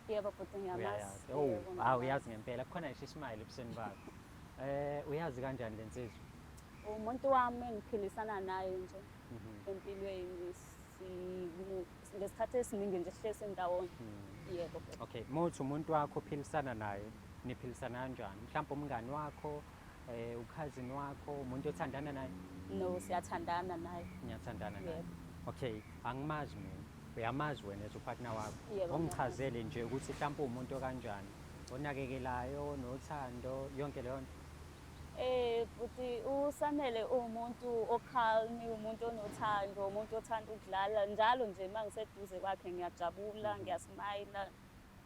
Yebo bhuti, ngiyamazi. Oh, hawu uyazi ngempela. Kukhona nje ismile ebusweni bakho. Uyazi kanjani lensizwe? Umuntu wami engiphilisana naye nje empilweni, ngesikhathi esiningi nje sihlezi ndawonye. Yebo bhuti. Okay, mawuthi umuntu wakho ophilisana naye, niphilisana kanjani? Mhlawumbe umngani wakho, ukhazini wakho, umuntu othandana naye? No, siyathandana naye. Niyathandana naye. Okay, angimazi mina. Uyamazi wena as upartner wakho. Yebo. Ungichazele nje ukuthi mhlawumbe umuntu okanjani, onakekelayo, nothando, yonke leyo nto. Bhuti, uSanele uwumuntu ocalm, umuntu onothando, umuntu othanda ukudlala. Njalo nje uma ngiseduze kwakhe ngiyajabula, ngiyasmayila.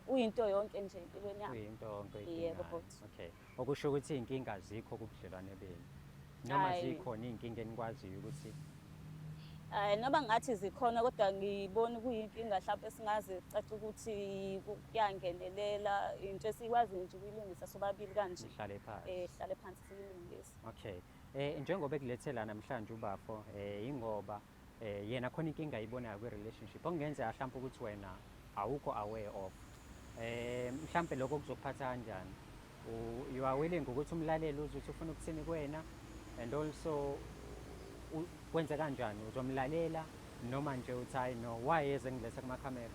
Uyinto yonke nje empilweni yami. Uyinto yonke Yebo oyidingayo. bhuti. Okay. Okusho ukuthi iy'nkinga azikho kubudlelwane benu. Noma Hhayi. zikhona iy'nkinga enikwaziyo ukuthi Noma ngathi zikhona kodwa ngibona kuyinkinga mhlawumbe singaze caca ukuthi kuyangenelela, into esikwazi nje ukuyilungisa sobabili kanje. Nihlale phansi. Sihlale phansi siyilungise. Okay. Njengoba ekulethela namhlanje ubafo, ingoba yena khona inkinga ayibonayo kwi-relationship okungenzeka mhlawumbe ukuthi wena awukho aware of. Mhlawumbe lokho kuzokuphatha kanjani? You are willing ukuthi umlalele uzwe ukuthi ufuna ukuthini kuwena, and also kwenze kanjani? Uzomlalela noma nje uthi hayi no, why eze ngiletha kumakhamera?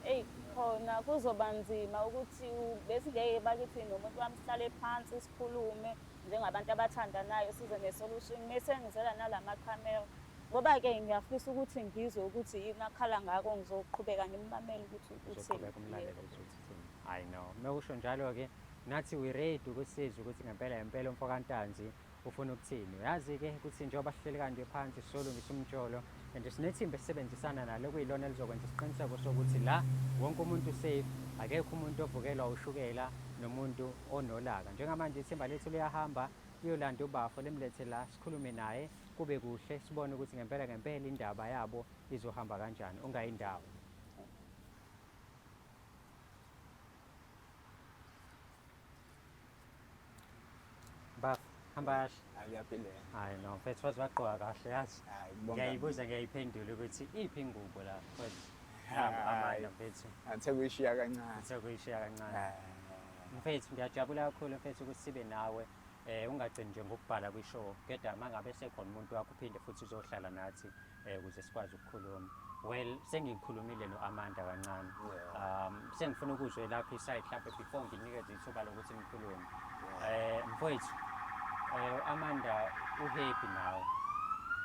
Eyi khona kuzoba nzima ukuthi besingeke bakithi nomuntu wami sihlale phansi sikhulume njengabantu abathandanayo size ne-solution, mese ngizela nalamakhamera. Ngoba-ke ngiyafisa ukuthi ngizwe ukuthi yini akhala ngako, ngizoqhubeka ngimamele ukuthi uthini. Uzoqhubeka umlalele ukuthi uthini. Hayi no, uma usho njalo-ke nathi we ready ukuthi sizwe ukuthi ngempela ngempela umfo kaNtanzi ufuna ukuthini. Uyazi-ke ukuthi njengoba sihleli kanje phansi sizolungisa umjolo and sinethimba esisebenzisana nalo kuyilona elizokwenza isiqiniseko sokuthi la wonke umuntu safe, akekho umuntu ovukelwa ushukela nomuntu onolaka. Njengamanje ithimba lethu liyahamba liyolanda ubafo limlethe la sikhulume naye kube kuhle sibone ukuthi ngempela ngempela indaba yabo izohamba kanjani. Ungayindawo. Bafo, hamba kahle. Hayi, kuyaphileka. Hayi no, mfethu waze wagqoka kahle yazi. Hayi, kubonga. Ngiyayibuza ngiyayiphendula ukuthi iphi ingubo la because Hayi. Amanda mfethu. Athe kuyishiya kancane. Uthe kuyishiya kancane. Eh, Mfethu ngiyajabula kakhulu mfethu ukuthi sibe nawe. Ungagcini nje ngokubhala kwi-show, kodwa uma ngabe sekhona umuntu wakho uphinde futhi uzohlala nathi ukuze sikwazi ukukhuluma. Well, sengikhulumile no-Amanda kancane. Sengifuna ukuzwa elakho iside mhlampe before nginikeze ithuba lokuthi nikhulume. Mfowethu, Amanda uhappy nawe.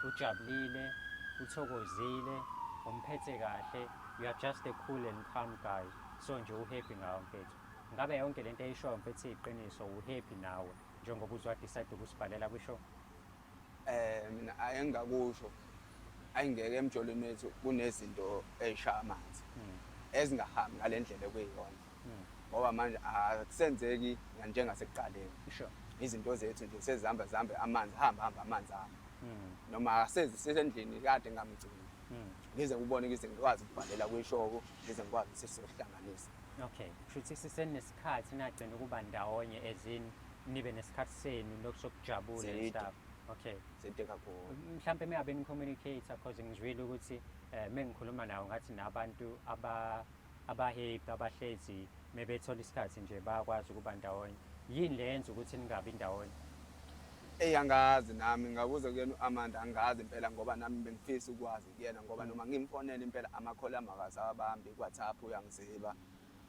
Ujabulile, uthokozile, umphethe kahle. You are just a cool and calm guy. So nje uhappy ngawe mfethu. Ngabe yonke lento eyishoyo mfethu iyiqiniso, uhappy nawe njengoba uze wa-decide ukusibhalela kwi-show? Mina ayengakusho ayingeke emjolweni wethu kunezinto ey'shaya amanzi ezingahambi ngale ndlela ekuyiyona, ngoba manje akusenzeki njengasekuqaleni. Izinto zethu nje sezihamba zihambe amanzi, hamba hamba amanzi ahamba, noma akasezi sisendlini kade ngamgcini, ngize ngibone ngize ngikwazi ukubhalela kwi-show, ngize ngikwazi ukuthi sizohlanganisa. Okay, kushuthi sisenesikhathi nagcina ukuba ndawonye, as in nibe nesikhathi senu lokhu sokujabula and Side. stuff. Okay. Side kakhulu. Mhlampe mengabe ni-communicate, cause ngizwile ukuthi mengikhuluma nawo ngathi nabantu aba-happy abahlezi mebethola isikhathi nje bayakwazi ukuba ndawonye. Yini le yenza ukuthi ningabi ndawonye? Eyi, angazi nami, ngabuza kuyena u-Amanda, angazi impela ngoba nami bengifisa ukwazi kuyena, ngoba noma ngimfonela impela amakholi ami akasabambi, ku-WhatsApp uyangiziba,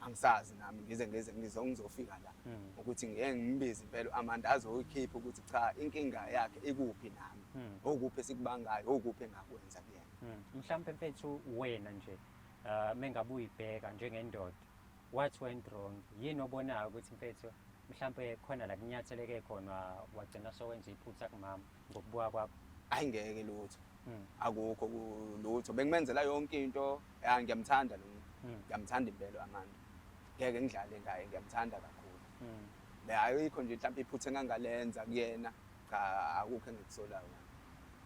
angisazi nami ngize ngize ngizofika la ukuthi ngeke ngimbize impela u-Amanda azoyikhipha ukuthi cha, inkinga yakhe ikuphi nami, okuphi esikubangayo, okuphi engakwenza kuyena. Mhlampe mfethu wena nje mengabe uyibheka njengendoda, what went wrong? Yini obonayo ukuthi mfethu mhlampe khona la kunyatheleke khona wagcina sowenza iphutha kumama ngokubuka kwakho? Hayi, ngeke lutho. Akukho lutho, bengimenzela yonke into. Ya, ngiyamthanda lo muntu. Ngiyamthanda impela Amanda, ngeke ngidlale ngaye, ngiyamthanda kakhulu. Ayikho nje mhlawumbe iphutha engangalenza kuyena, cha, akukho engikusolayo.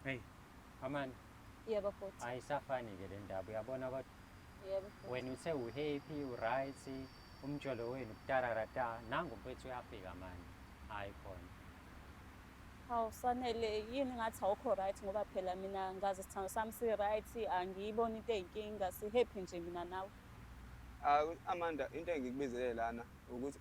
Hey, Amanda. Yebo futhi. Ayisafani-ke le ndaba, uyabona kodwa. Yebo futhi. Wena uthe uhappy, uright, umjolo wenu kutararata, nangu mfethu uyafika manje. Hayi khona. Hawu Sanele, yini ngathi awukho right, ngoba phela mina ngazi isithando sami si-right, angiyiboni into eyinkinga, si-happy nje mina nawe. Ah, Amanda, into engikubizele lana ukuthi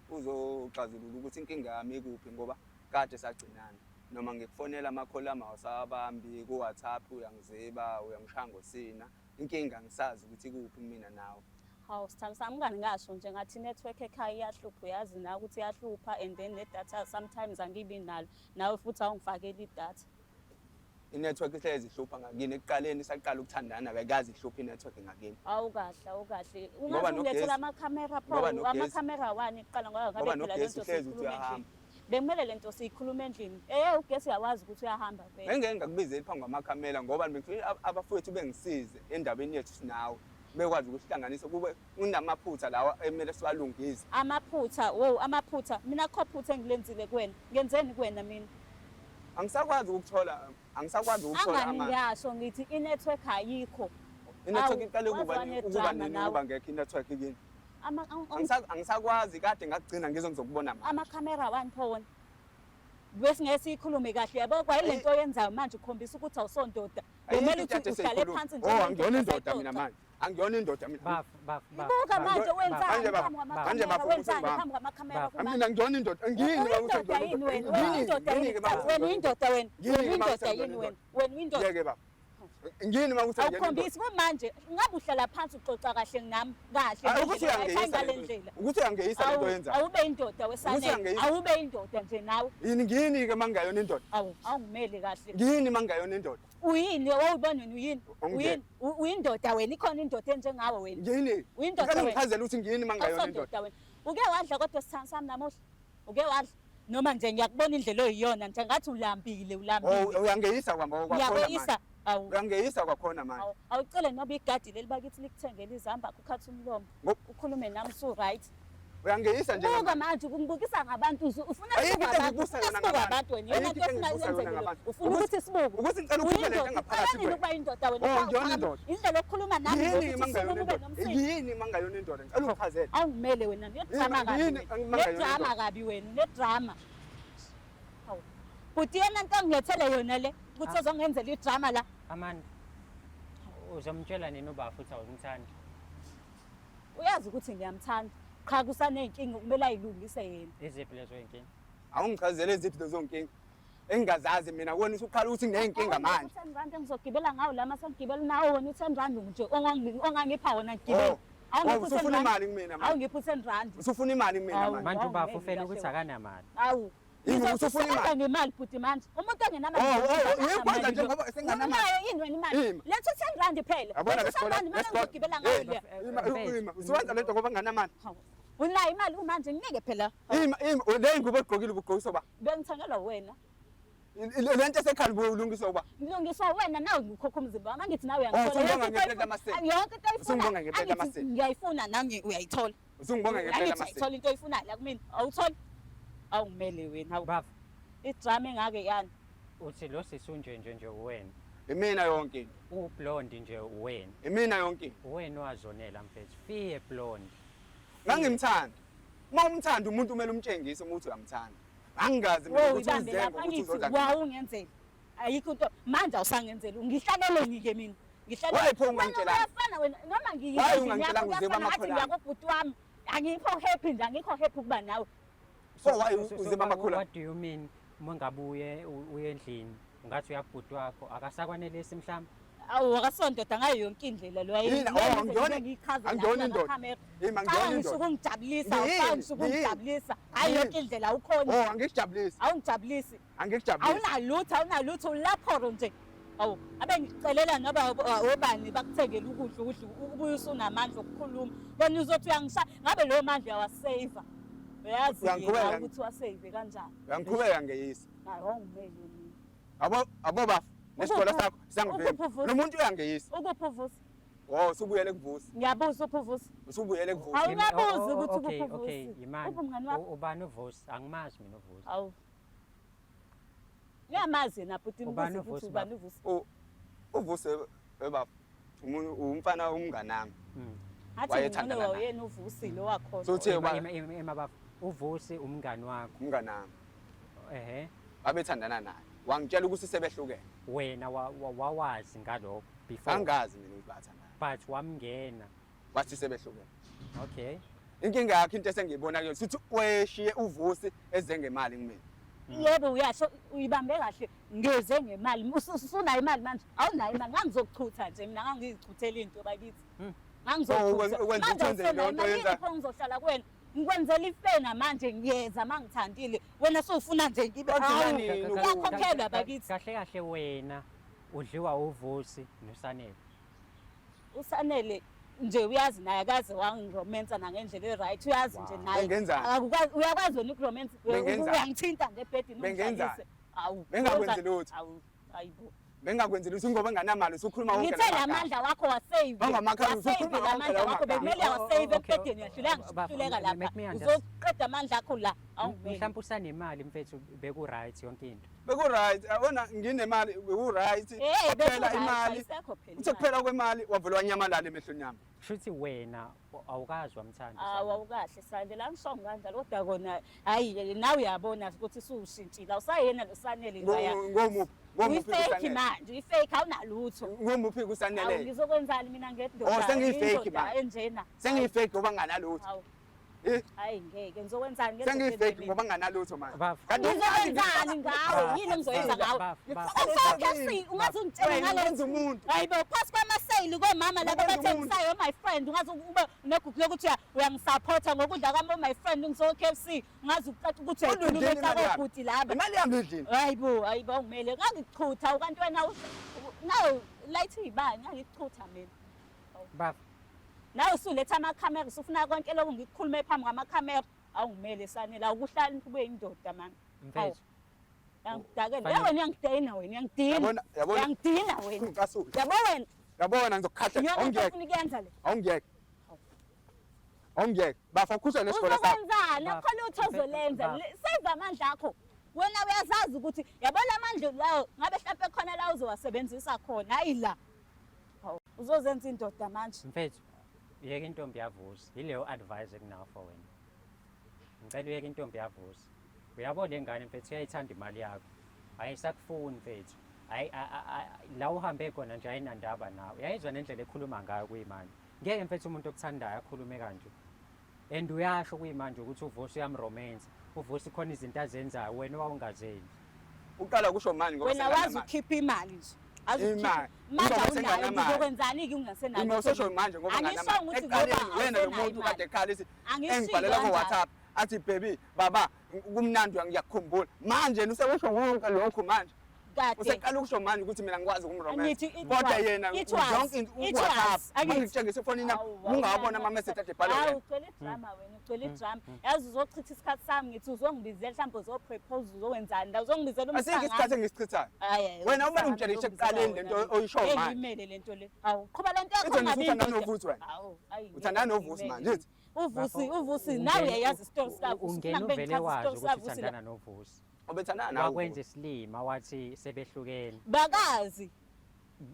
uzoxazulula ukuthi inkinga yami ikuphi, ngoba kade sagcinana. Noma ngikufonela amakholi ami awusabambi, ku-WhatsApp uyangiziba, uyangishaya ngosina. Inkinga angisazi ukuthi ikuphi kumina nawe. Hawu sithando sami, ungani ngasho nje ngathi i-network ekhaya iyahlupha, uyazi nawe ukuthi iyahlupha, and then nedatha sometimes angibi nalo, nawe futhi awungifakeli idatha. I-network ihlezi ihlupha ngakini. Ekuqaleni saqala ukuthandana bekazi ihlupha i-network ngakini. Awukahle, awukahle. Ngoba Ungaze ungilethele nogesi- amakhamera pho, ngoba nogesi- amakhamera wani kuqala, ngoba ngabe Ngoba phela nogesi lento uhlezi uthi siyikhuluma uyahamba. endlini. Bekumele lento siyikhuluma endlini. Ugesi uyawazi ukuthi uyahamba vele. Bengeke ngakubizeli phambi kwamakhamera ngoba bengifuna abafowethu bengisize endabeni yethu sinawe. Bekwazi ukuhlanganisa kube kunamaphutha lawa emele siwalungise. Amaphutha, wo, amaphutha. Mina akukho phutha engilenzile kuwena. Ngenzeni kuwena mina? Angisakwazi ukuthola, angisakwazi ukuthola Angani amandla. ngiyasho ngithi i-network ayikho. I-network Awu, iqale ukuba waze nini, ukuba wanedrama nini nawe. ukuba ngekho i-network kini? Angisakwazi, kade ngakugcina ngize ngizokubona manje. Amakhamera wani pho wona? Bese ngeke siyikhulume kahle, yabo, kwayile nto oyenzayo manje ukhombisa ukuthi awusondoda. Ayikho Kumele into ukuthi ade uhlale siyikhuluma. phansi nje. Oh, angiyona indoda mina manje. Angiyona indoda mina. Baf, baf, baf. Buka baf, manje baf, wenzani Manje baba, phambi manje kwamakhamera, baba, wenzani ukuthi phambi kwamakhamera Baba. kumanje? Mina ngiyona indoda. Ngiyini baba ukuthi Uyindoda ngiyona yini wena? indoda? Wena Ngiyini? uyindoda Ngiyini yini? ke baba? Wena uyindoda wena? Ngiyini Wena ke baba uyindoda yini wena? Wena uyindoda? Ngiyeke baba. Ngiyini uma kuthi angiyona indoda? Awukhombisi kumanje ngabe uhlala phansi uxoxa kahle nami kahle Hayi, ukuthi ngendlela, uyangeyisa hayi ngale lento. ndlela. Ukuthi uyangeyisa lento oyenzayo. Awube indoda wesanele. uyangeyisa. Awube indoda nje nawe. Yini ngiyini ke uma ngingayona indoda? Awu, awungimeli kahle. Ngiyini uma ngingayona indoda? Uyini wawubona wena uyini? Ungeke. Uyini? Uyindoda wena, ikhona indoda enjengawe wena. Ngiyini? Uyindoda Ngicela wena. ungichazele ukuthi ngiyini uma ngingayona indoda. Awusondoda wena. Uke wadla kodwa sithando sami namuhla? Uke wadla? Noma nje ngiyakubona indlela oyiyona nje ngathi ulambile, Oh, ulambile. uyangeyisa kwamba kwakhona manje. Ngiyakuyisa. Awu. Uyangeyisa kwakhona manje. Awu, awucele noba igadi leli bakithi likuthengele izambakho ukhathe umlomo. Ukhulume nami usu-right. Uyangeyisa nje. Buka manje ukungibukisa ngabantu ufuna Ayikho sibuke into abantu, engikubusa ufuna yona sibuke ngabantu. abantu wena. Yona Ayikho into into ofuna engikubusa yona yenzeke. ngabantu. Ufuna ukuthi sibuke. Ukuthi ngicela ukhiphe lento Uyindoda, engaphakathi uqala nini kuwena. ukuba indoda wena? Oh, Uqala- ngiyona indoda. Indlela yokukhuluma nami Yini ngokuthi uma ngingayona usukume ube indoda? nomsindo. Yini uma ngingayona indoda? Ngicela ungichazele. Awungimele wena, unedrama Yini- kabi yini wena. uma ngingayona Unedrama indoda? kabi wena, unedrama. Hawu. Bhuti yena nto angilethele yona le ukuthi ozongenzela idrama la. Amanda, uzomtshela nini ubaba futhi awumthandi? Uyazi ukuthi ngiyamthanda. Qha kusaney'nkinga okumele ayilungise yena. Iziphi lezo y'nkinga? Awungichazele iziphi lezo nkinga engingazazi mina kuwena usuqhala ukuthi nginey'nkinga manje. U-ten rand engizogibela ngawo la mase ngigibela nawo wona u-ten rand nje ongangipha wona ngigibele. Oh. Oh, usufuna imali kumina manje. Awungipha u-ten rand. Usufuna imali kumina manje. Manje ubaba ufela ukuthi akanamali. Awu. Yini usufuna imali? Ngemali bhuti manje. Umuntu ongenamali. Oh, oh, yikwenza nje ngoba senganamali. Unayo yini wena imali? Letha u-10 rand phela. Yabona Letha u-10 rand manje ngizogibela ngayo le. Ima, ima, usuwenza lento ngoba nganamali. Unayo imali umanje nginike phela. Ima, ima, le ngubo ogqokile ubugqokiswa ba? Bengithengelwa wena. Le nto esekhanda ubulungiswa uba? Ngilungiswa wena nawe ngikhokha umzimba wami angithi nawe Oh, usungibonga ngempela amasenti. Yonke into Usungibonga ngempela oyifunayo amasenti. ngiyayifuna nami uyayithola. Usungibonga ngempela Angithi amasenti. uyayithola into oyifunayo la kumina. Awutholi? Awungimele wena. Hawu. Baba, Idrama engake yani. uthi lo sisi unje nje nje uwena. Imina yonke into. Ublonde nje uwena. Imina yonke into. Uwena wazonela mfethu. Fiye blonde. Ngangimthanda. Uma umthanda umuntu kumele umtshengise uma uthi uyamthanda. Angingazi mina Wo ukuthi ibambe uzenga lapha ukuthi ngithi uzodla. wawungenzela. Ayikho into manje awusangenzeli. Ngihlaleleni ke mina. Ngihlalele. Why pho ungangitshelanga? Uyafana wena noma Why ngiyindlini ungangitshelanga yakho uze kuyafana ngathi bamakholana? ngiyakubhuti wami. Angikho happy nje angikho happy ukuba nawe. So why uze bamakhula? What do you mean uma ngabuye uye endlini ungathi uyakubhuti wakho akasakwanelisi mhlawumbe? Awu akasondoda ngayo yonke indlela lo Yini? Oh, angiyona indoda. Yimi, angiyona Ngisho indoda. ukungijabulisa, Ngiyini? awufani ngisho Ngiyini? ukungijabulisa. Hayi Ngiyini? yonke indlela awukhoni. Oh, angikujabulisi. Awungijabulisi. Angikujabulisi. Awunalutho, awunalutho ulaphoro nje. Awu, abe ngikucelela noba obani bakuthengele ukudla ukudla ubuye usunamandla okukhuluma. Wena uzothi uyangishaya, ngabe leyo mandla uyawasave. Uyazi Uyangiqhubeka? ukuthi wasave kanjani. Uyangiqhubeka ngeyisa. Hayi, awungimeli mina. Abo abo bafu. Nesikole Ukuphi- sakho siyangivimba. ukuphi uVusi? Lo muntu uyangeyisa. Ukuphi uVusi? Oh, usubuyele kuVusi. Ngiyabuza uphi uVusi? Usubuyele kuVusi. Hawu, Ungabuzi Oh, oh, ukuthi okay, ukuphi okay, uVusi. yimani. Uphi umngani wakho? Ubani uVusi? Angimazi mina uVusi. Hawu. Uyamazi yena bhuti Ubani mbuze ukuthi uVusi, ubani baba? uVusi. Uvusi webaba. Umfana umnganami. Ngathi Wayethandana ngcono naye. wayena uVusi lo wakhona. So uthe Ima- uba ima baba. Uvusi umngani wakho. umnganami. Ehhe. Babethandana naye. Wangitshela ukuthi sebehlukene. Wena wawazi ngalokho before. Angazi mina ukuthi bathandana. But wamngena. Wathi sebehlukene. Okay. Inkinga yakhe into esengiyibona kuyo sithi weshiye uVusi eze ngemali kumina. Yebo uyasho uyibambe kahle ngeze ngemali usunayo imali manje awunayo imali ngangizokuchutha nje mina ngangizichuthela into bakithi. Ngangizokuchutha. So, ukwenza Manje ukuthi wenze awusenayo leyo nto imali, yenza- yini pho ngizohlala kuwena? Ngikwenzela ifena manje ngiyeza mangithandile wena sowufuna nje ngibe Kwagcina hawu nini uyakhokhelwa bakithi. Kahle kahle wena udliwa uVusi noSanele. Usanele nje uyazi naye akaze wangiromensa nangendlela e-right uyazi nje naye Bengenzani? Akukwazi- uyakwazi wena ukuromensa Bengenzani? uyangithinta nje ebhedini Bengenzani? ungihlalise. Awu Bengakwenzi lutho. Awu hayibo Bengakwenzi lutho ngoba enganamali usukhuluma wonke ngithe la lamagama. mandla wakho wasave Bangamakhala, usukhuluma la wonke mandla lawo wakho magama. bekumele Oh, oh, wasave okay. ebhedini uyahluleka Bafo, ngishuhluleka make lapha me understand. uzoqeda amandla akho la awungimeli Mhlawumbe usanemali mfethu beku right yonke into. Beku right, yabona nginemali beku right. Eh, Kwaphela beku-right, imali. ayisekho phela Uthe imali. kuphela kwemali wavele wanyamalala emehlweni yami. Shuthi wena awukazi wamthanda. Awu awukahle Sanele angisho kanjalo kodwa kona hayi nawe uyabona ukuthi usushintshile awusayena lo Sanele loya. Ngomuphi? Ngomuphi Uyifake kuSanele? manje uyifake awunalutho. Ngomuphi Awu kuSanele? ngizokwenzani mina ngendoda Oh, sengiyifake indoda manje. enjena. Sengiyifake ngoba nginganalutho. Awu Eh, hayi ngeke ngizokwenzani ngendoda sengiyifake enjena? ngoba nginganalutho manje. Bafo. Kanti Ngizokwenzani ngawe? Yini engizoyenza ngawe? Ufake ungaze ungitshele Wena ngale wenza umuntu. Hayi bo phasi kwamaseyili komama laba Wenza umuntu. abathengisayo my friend ungaze ube negugu lokuthi uyangisupporta ngokudla kwami oh my friend ngiso KFC ungaze ucaca ukuthi Kodwa uyayikhuluma udleni imali yami. ekakobhuti laba. Imali yami idlini. Hayi bo hayi bo ngimele ngangikuchutha ukanti wena nawe light ibani ngangikuchutha mina. Bafo. Nawe usuletha amakhamera usufuna konke lokhu ngikukhulume phambi kwamakhamera awungimele Sanele awukuhlali ube indoda mani. Mfethu. Uyangidakela. Fanele- Wena uyangidina wena uyangidina. Yabona yabona Uyangidina wena. ngicasule. Yabo wena Yabona ngizokukhahlela. iyona into Awungiyeke. ofuna ukuyenza le. Awungiyeke. Awungiyeke. Bafo khusha lesikole sakho. Uzokwenzani? Bafo, Akukho lutho ozolenza. bafo. Save amandla akho. Wena uyazazi ukuthi yabo la mandla lawo ngabe mhlampe khona la uzowasebenzisa khona hayi la. Hawu, uzozenza indoda manje. Mfethu, yeka intombi yaVusi. Yileyo advice ekunawo for wena. Ngicela uyeke intombi yaVusi. Uyabo le ngane mfethu uyayithanda imali yakho. Ayisakufuni mfethu. Hayi la uhambe khona nje ayinandaba nawe. Uyayizwa nendlela ekhuluma ngayo kuyimanje. Ngeke mfethu umuntu okuthandayo akhulume kanje. And uyasho kuyimanje ukuthi uVusi uyamromensa. UVusi khona izinto azenzayo wena owawungazenzi. Uqala kusho manje ngoba Wena wazi ukhipha imali nje. Azi Imali. Manje Ngoba awunayo senginamali. uzokwenzani-ke ungasenayo? Uma usosho manje ngoba Angisho nganamali. ukuthi Ekuqaleni ngoba wena lo awusenayo muntu imali. kade ekhala ethi Angishilo engibhalela kanjalo. ko-WhatsApp athi baby baba kumnandi ngiyakukhumbula. Manje yena usekusho konke lokhu manje. Kade. Useqala ukusho manje ukuthi mina ngikwazi ukumromensa. Ngithi it Kodwa was, yena it was, yonke into it ku-WhatsApp. was. Angithi- Mangikutshengisa efonini yami Awu, ungawabona awuna- ama-message ade ebhalwe Hawu, wena. ugcwele idrama wena, ugcwele idrama. Yazi uzochitha isikhathi sami ngithi uzongibizela mhlawumbe uzopropose uzokwenzani la uzongibizela Asikho isikhathi engisichithayo. Hayi, hayi, Wena uma umsangano ungitshela uzongibizela ekuqaleni lento wena. oyishoyo Ngeke manje. ngiyimele lento le. Awu, qhuba lento yakho Ithi wena ungabi usuthanda indoda. noVusi wena. Awu, ayi, ngeke Uthandana noVusi ngiyimele. manje, ithi. Uvusi, Bafo, uVusi nawe uyayazi isitori sikaVusi. Ungena Ufuna ngibe uvele ngichaze wazi isitori ukuthi sikaVusi la. uthandana noVusi. Ubethandana nawe. Wakwenza isilima wathi sebehlukene. Bakazi,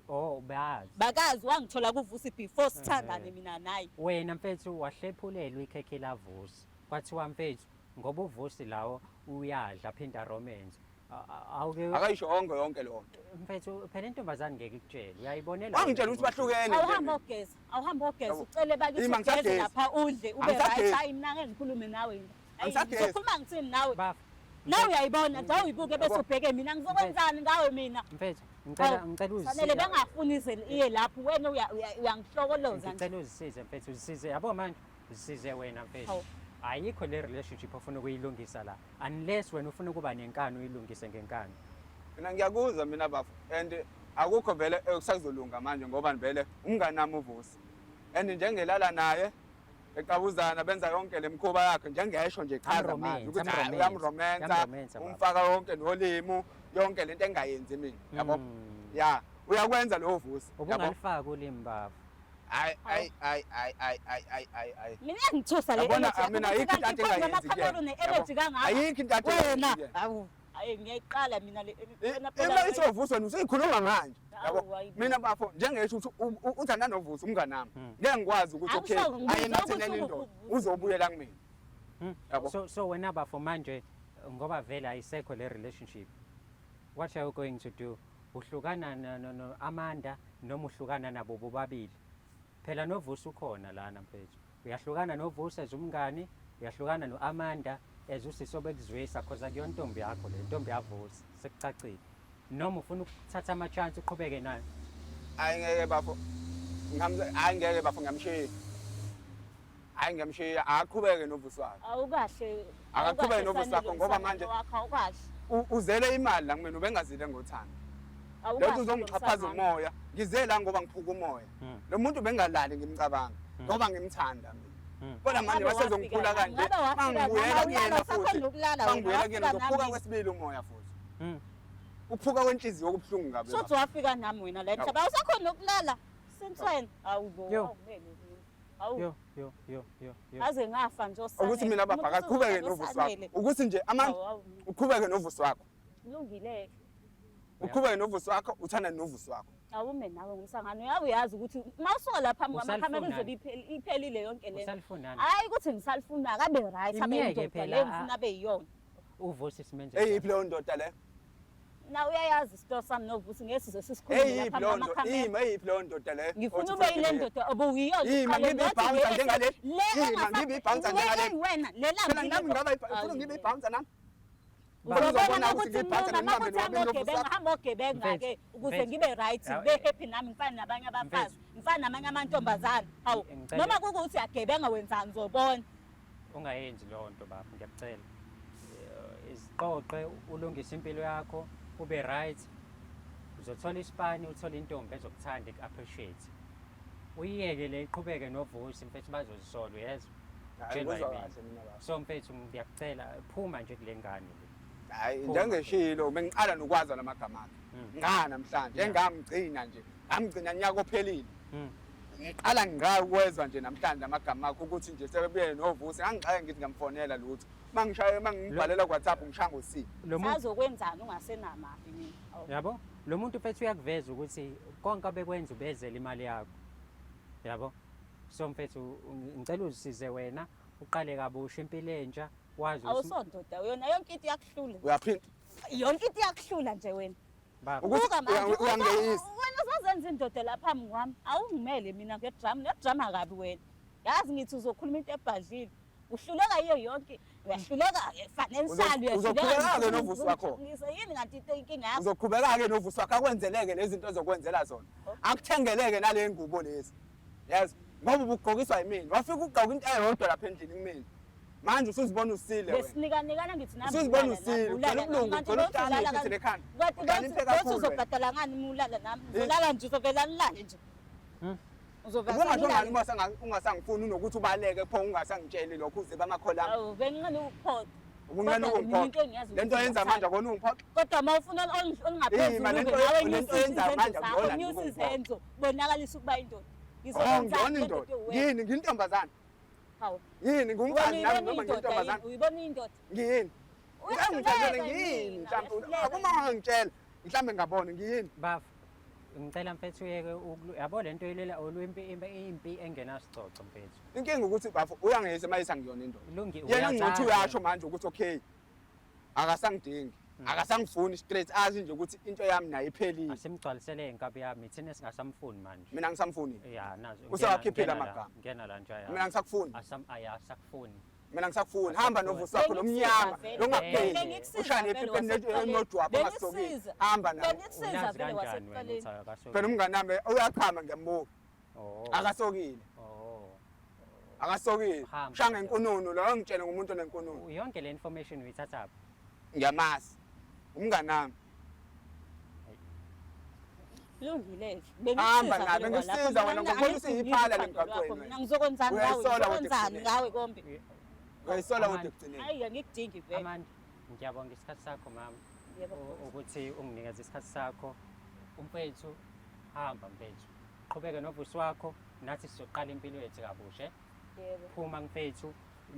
Oh, bazi. bakazi wangithola kuVusi before sithandane mina naye. Wena mfethu wahlephulelwa ikhekhe laVusi. Kwathiwa mfethu ngoba uVusi lawo uyadla phinda romance. Awuke Akayisho yonke yonke leyo nto. mfethu phela intombazane ngeke ikutshele. Uyayibonela. Wangitshela ukuthi bahlukene nje. Awuhambe ogeza, awuhambe ogeza, Yabo. ucele bakithi Ima, ugeze ngisagezi. lapha udle ube Angisagezi. right. Hayi mina ngeke ngikhulume nawe. Hayi, Angisagezi. ngizokhuluma ngithini nawe? Bafo. Nawe uyayibona nje awuyibuke bese Yabo. ubheke mina ngizokwenzani ngawe mina? Mfethu ngicela Hawu, ngicela uzisize. Fanele bengafuni ize iye lapho wena uyangihlokoloza nje. Ngicela uzisize mfethu uzisize. Yabo manje uzisize wena mfethu. Hawu. Ayikho le relationship ofuna ukuyilungisa la unless wena ufuna ukuba nenkani uyilungise ngenkani. Mina ngiyakuzwa mina bafo and akukho vele okusazolunga manje ngoba vele umngani nami uVusi. And njengelala naye eqabuzana benza yonke le mikhuba yakhe njengesho nje chaza manje Amromensa, ukuthi hayi, amromensa, uyamromensa uyamromensa baba. umfaka yonke nolimu yonke lento engayenzi mina yabo. Ya uyakwenza lowo Vusi yabo. Ubungalifaki ulimi bafo. Hayi hayi hayi hayi hayi hayi hayi hayi hayi. Mina iyangithusa le Yabona, energy yakho, mina ukuthi ayikho into kanti ade ikhona engayenzi amakhamera kuyena, une-energy yabo. kangaka. Ayikho into ade Wena, engayenzi kuyena. hawu, hayi ngiyayiqala mina le wena phela Ima ithi uVusi wena usuyikhuluma manje Hawu, yabo. hayi bo. Mina bafo njengesho ukuthi uthanda noVusi umngani nami. Ngeke ngikwazi ukuthi okay Akusho, ngibuza aye ukuthi nathenele indoda uVusi. uzobuyela kumina. Yabo. So wena bafo manje ngoba vele ayisekho le relationship. What are you going to do? Uhlukana no Amanda noma uhlukana nabo bobabili? Phela noVusi ukhona lana mfethu. Uyahlukana noVusi as umngani, uyahlukana noAmanda as usisi obekuzwisa cause akuyona intombi yakho le, intombi yaVusi, sekucacile. Noma ufuna ukuthatha ama chance uqhubeke nayo. Hayi ngeke bafo. Ngamze hayi ngeke bafo ngiyamshiya. Hayi ngiyamshiya aqhubeke noVusi wakhe. Awukahle. Akaqhubeke awukahle noVusi wakho Sanele, ngoba umsangano manje wakho awukahle. Uzele imali la kumina ubengazile ngothando. Awukahle Lokhu uzongixhaphaza lomsangano. umoya. Ngize la ngoba ngiphuka umoya. Lo muntu bengalali ngimcabanga ngoba ngimthanda mina. Kodwa manje Ngabe basezongiphula wafika kanje. ngabe wafika Mangibuyela nami, kuyena awulala, futhi. usakhona ukulala wena, Mangibuyela kuyena wafika ngizophuka nami. kwesibili umoya futhi. Uphuka kwenhliziyo okubuhlungu kabi. Shuthi wafika nami wena la emhlaba awusakhona ukulala. Since when? Hawu bo, Yo. awumele mina. Hawu. Yo yo yo yo yo. Aze ngafa nje osanele. Ukuthi mina baba Umuntu akaqhubeke usuzoba noVusi wakho. noSanele. Ukuthi nje amandla Hawu, hawu. uqhubeke noVusi wakho. Kulungile. Uqhubeke noVusi wakho, uthanda noVusi wakho. Awume nawe ngomsangano uyabe uyazi ukuthi uma usuka lapha phambi kwamakhamera Usalifunani? izobe iphelile yonke le nto. Usalifunani? Hayi ukuthi ngisalifuna akabe right abe Imiyeke indoda phela, le ngifuna abe yiyona. uVusi simenze Eyiphi leyo ndoda le? Na uyayazi isitori sami noVusi ngeke size sisikhulume Eyiphi lapha leyo ndoda? kwamakhamera. Ima eyiphi leyo ndoda le? Ngifuna Othi ube yile ufuna ndoda obuyiyona. Ima, uqale ngibe nothi i-bouncer le njengale. le Ima, engasa- ngibe i-bouncer le njengale. engiwena, le Phela lambile. nami ngaba ufuna ngibe i-bouncer nami. Uzobona Uzobona ukuthi ukuthi ngiyibhansa noma nami ukuthi hamba nami ogebenga, hamba ogebenga-ke Mfethu, ukuze mfethu. ngibe right, Yaw, ngibe happy nami ngifane nabanye abafazi, ngifane namanye amantombazane. Hawu, Ngicela- noma kukuthi uyagebenga wenzani uzobona. Ungayenzi leyo nto baba, ngiyakucela. Iziqoqe ulungise impilo yakho, ube right. Uzothola isipani, uthole intombi ezokuthanda iku-appreciate. Uyiyeke le iqhubeke noVusi mfethu bazozisola uyezwa. Hayi, Tshelwa ngikuzwa yimina. kahle mina baba. So mfethu ngiyakucela phuma nje kule ngane le. Hayi Phuma. njengeshilo bengiqala nokwazi lamagama akhe. Nga namhlanje engamgcina nje, ngamgcina nyaka ophelile. Ngiqala ngiqala nje namhlanje amagama akhe ukuthi nje sebebuye noVusi. Ngangixake ngithi ngamfonela lutho. Mangishaye mangibhalela ku WhatsApp ngishaya ngo C. Lo muntu Sazokwenzani ungasenamali mina. Hawu. yabo lo muntu mfethu uyakuveza ukuthi konke abekwenza ubezela imali yakho. Yabo? So mfethu ngicela uzisize wena uqale kabusha impilo entsha wazi ukuthi Awusondoda uyona yonke into iyakuhlula. Uyaphinda. Yonke into iyakuhlula nje wena. Baba. Ukuthi Buka manje, uyangeyisa. Wena uzozenza indoda lapha phambi kwami. Awungimele mina ngedrama, nedrama kabi wena. Yazi ngithi uzokhuluma into ebhadlile. Uhluleka yiyo yonke. Uyahluleka financial, Uzoqhubeka-ke novusi wakho. Ngise yini kanti into inkinga yakho? Uzoqhubeka-ke novusi wakho akwenzeleke lezi zinto ozokwenzela zona. Akuthengeleke nale ngubo lezi. Yes, ngoba ubugqokiswa yimina. Wafika ugqoka into eyodwa lapha endlini kumina. Manje usuzibona usile wena. Besinikanikana ngithi nami. Usuzibona ulala usile, nami, ugcwele ulala ubulungu, nami. Kanti ugcwele lothi utshani ulala ephethe lekhanda. Kanti Uhlakaniphe lothi kakhulu wena. uzobhadala ngani uma ulala nami? Uzolala nje uzovela nilale nje. Uzovela Ubungasho ngani nilale. uma ungasangifuni unokuthi ubaleke pho ungasangitsheli lokho uze bamakhola ami. Awu benginqena ukuphoxa. Ubunqena Kodwa mina into ukungiphoxa. engiyazi Lento ukuthi yenza manje akona ungiphoxa. Kodwa uma ufuna Eh, ma olungaphezulu lento- nawe lento nyusa yenza izenzo manje zakho, akuyona nyusa ukungiphoxa. izenzo, bonakalisa ukuba indoda. Oh, Ngizokwenzani ngiyona lento indoda. ewena? Yini ngiyintombazane. Hawu. Yini ngumfazi Wena nami uyibona noma indoda yini? ngiyintombazane. Uyibona indoda? Ngiyini? Uyahluleka Ngangitshela ngiyini yini? mhlawumbe Uyahluleka akuma ungangitshela mhlawumbe ngabona ngiyini. Bafo, ngicela mfethu uyeke yabo lento ilela olwimpi impi impi engenasicoco mfethu. Inkinga ukuthi bafo uyangiyisa mayisa ngiyona indoda. Lungi Yena ngcothi uyathanda. uyasho manje ukuthi okay akasangidingi akasangifuni straight azi nje ukuthi into yami nayo iphelile. Asimgcwalisele inkabi yami thina singasamfuni manje. Mina ngisamfuni. Ya nazo. Usewakhiphile ngena la, amagama. Ngena la nje ya. Mina ngisakufuni. Asam ayasakufuni. Mina ngisakufuni. Hamba novusi wakho lomnyama longapeli. Bengikusiza Ushane vele ephepheni wasekuqaleni. nojwabu ongasokile. Bengikusiza. Hamba naye. Bengikusiza Uyazi vele kanjani wena wasekuqaleni. ukuthi akasokile? Phela umngane wami uyachama ngiyambuka. Oh. Akasokile. Oh. Akasokile. Hamba. Ushaya ngenkununu lo ngitshele ngumuntu onenkununu. Yonke le information uyithatha phi? Ngiyamazi. Umngane wami. Lungile. Hamba Bengikusiza naye, vele bengikusiza kwalapho. wena, Mina ngokubona angidlulisi usuyiphala uthando lemgwaqweni lwakho. wena. Mina ngizokwenzani ngawe? Uyayisola kodwa Ngizokwenzani ekugcineni. ngawe kombi? Uyayisola kodwa Amandla. ekugcineni. Hayi angikudingi vele. Amanda, ngiyabonga isikhathi sakho mama. Yebo. Ukuthi unginikeze isikhathi sakho. Umfethu, hamba mfethu. Qhubeke novusi wakho nathi sizoqala impilo yethu kabusha. eh? Yebo. Phuma mfethu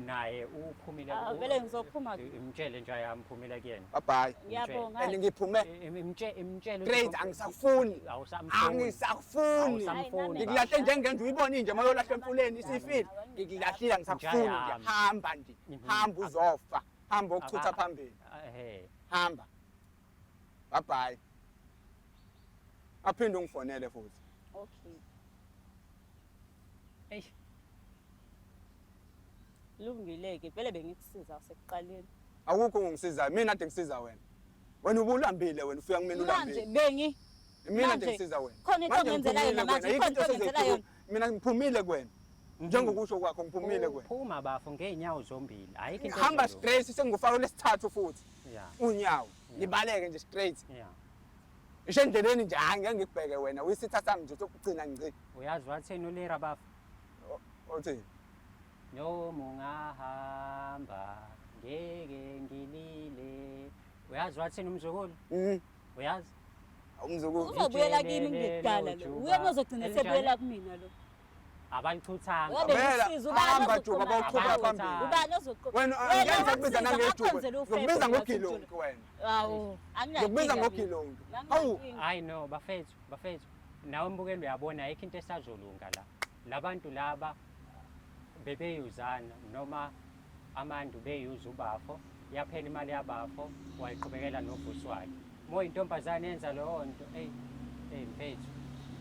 naye uphumile. Ah, vele ngizophuma. Imtshele nje ayamphumile kuyena. Bye bye. Ngiyabonga. And ngiphume Imtshele straight angisakufuni. Awusamfuni. Angisakufuni. Awusamfuni. Ngikulahle njengenja uyibone nje uma uyolahla emfuleni isifile. Ngikulahlile angisakufuni nje. Njayami. Hamba nje. Hamba uzofa. Hamba ukuchutha phambili. Ehhe. Hamba. Bye bye. Aphinde ungifonele futhi. Okay. Eish. Lungile-ke vele bengikusiza sekuqaleni. Akukho ongisizayo. Mina kade ngisiza wena. Wena ubulambile wena ufika kumina Manje ulambile. bengi Mina kade manje, ngisiza wena. khona into Manje ongenzela ngiphumile yona manje, kuwena. khona into Ayikho into ongenzela esezoyikhuluma. yona. Mina ngiphumile kuwena. Njengokusho kwakho ngiphumile kuwena. Phuma bafo ngeenyawo zombili. Ayikho into. Hamba ezolunga. straight sengikufaka lesithathu futhi. Yeah. Unyawo. Ngibaleke nje straight. Yeah. Ngisho endleleni nje hayi ngeke ngikubheke wena. Uyisitha sami nje sokugcina ngci. Uyazi wathini uLira bafo? Uthini? Noma ungahamba ngeke ngilile. Uyazi wathini umzukulu? Uyazi? Umzukulu. Uzobuyela kimi ngekudala lo. Uyena ozogcina sebuyela kumina lo. Abalichuthanga. Wabe Vela, ngisiza, ubani hamba ozoqoma Juba, bawuqhuba ngawe? phambili. Ubani ozoqoma? Wena Wena angeke ngisakubiza wakusiza, nangejuba. wakwenzela ufefe Ngikubiza wena ngogilonki wena. Hawu, anginankinga Ngikubiza mina. ngogilonki. Hawu, Anginankinga. Hayi no bafethu, bafethu. Nawe mbukeli uyabona ayikho into esazolunga la. Labantu laba bebeyuzana noma amandu beyuza ubafo, yaphela imali yabafo wayiqhubekela novusi wakhe. Uma uyintombazane yenza leyo nto, eyi eyi mfethu.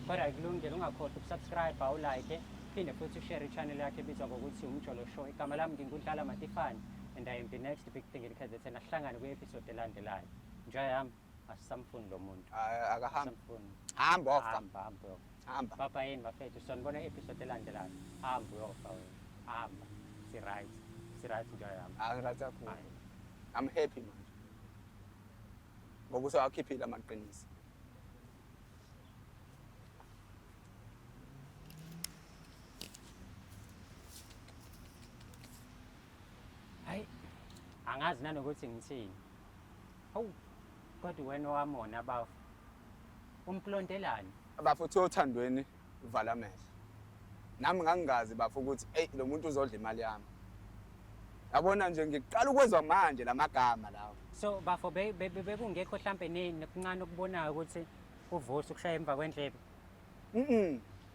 Kodwa kulungile ungakhohlwa ukusubscribe, awulike, phinde futhi ushare i-channel yakhe ebizwa ngokuthi Umjolo Show. Igama lami nginguDlala Matifane and I am the next big thing in KZN. Asihlangane kwi-episode elandelayo. Nja yami asisamfuni lo muntu. Akahambi. Asisamfuni. Hamba ofa. Hamba hamba uyofa. Hamba. Baba yini bafethu sonibona i-episode elandelayo. Hamba uyofa wena. Hamba. Si right. Si right nja yami. Angirathi kakhulu. Hayi. I'm happy manje. Ngoba usewakhiphile amaqiniso. Hayi. Angazi nanokuthi ngithini. Hawu. Kodwa wena wamona bafo. Umplontelani? Bafo uthi othandweni vala amehlo. Nami ngangingazi bafo ukuthi eyi lo muntu uzodla imali yami. Yabona nje ngiqala ukwezwa manje lamagama lawo. So bafo bekungekho hlampe nekuncane okubonayo ukuthi uVusi ukushaya emva kwendlebe.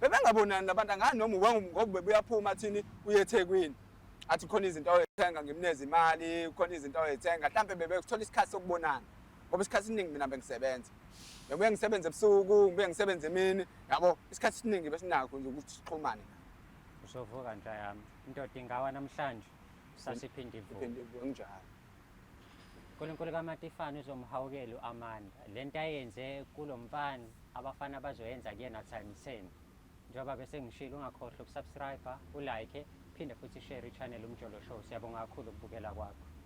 Bebengabonani labantu angani noma ngoba bebuyaphuma athini uye eThekwini. Athi khona izinto oyithenga ngimneze imali, khona izinto oyithenga. Mhlambe bebekuthola isikhathi sokubonana. Ngoba isikhathi esiningi mina bengisebenza. Ngibuye ngisebenze ebusuku, ngibuye ngisebenze emini, yabo. Isikhathi esiningi besinakho nje ukuthi sixhumane naye. Uzovuka nja yami. Indoda ingawa namhlanje, kusasa iphinde ivuke. Iphinde ivuke kunjalo. uNkulunkulu kaMatifane uzomhawukela u-Amanda. Le nto ayenze kulo mfana, abafana bazoyenza kuyena times 10. Njengoba bese ngishilo ungakhohlwa ukusubscribe, ulike, phinde futhi share i-channel Umjolo Show. Siyabonga kakhulu ukubukela kwakho.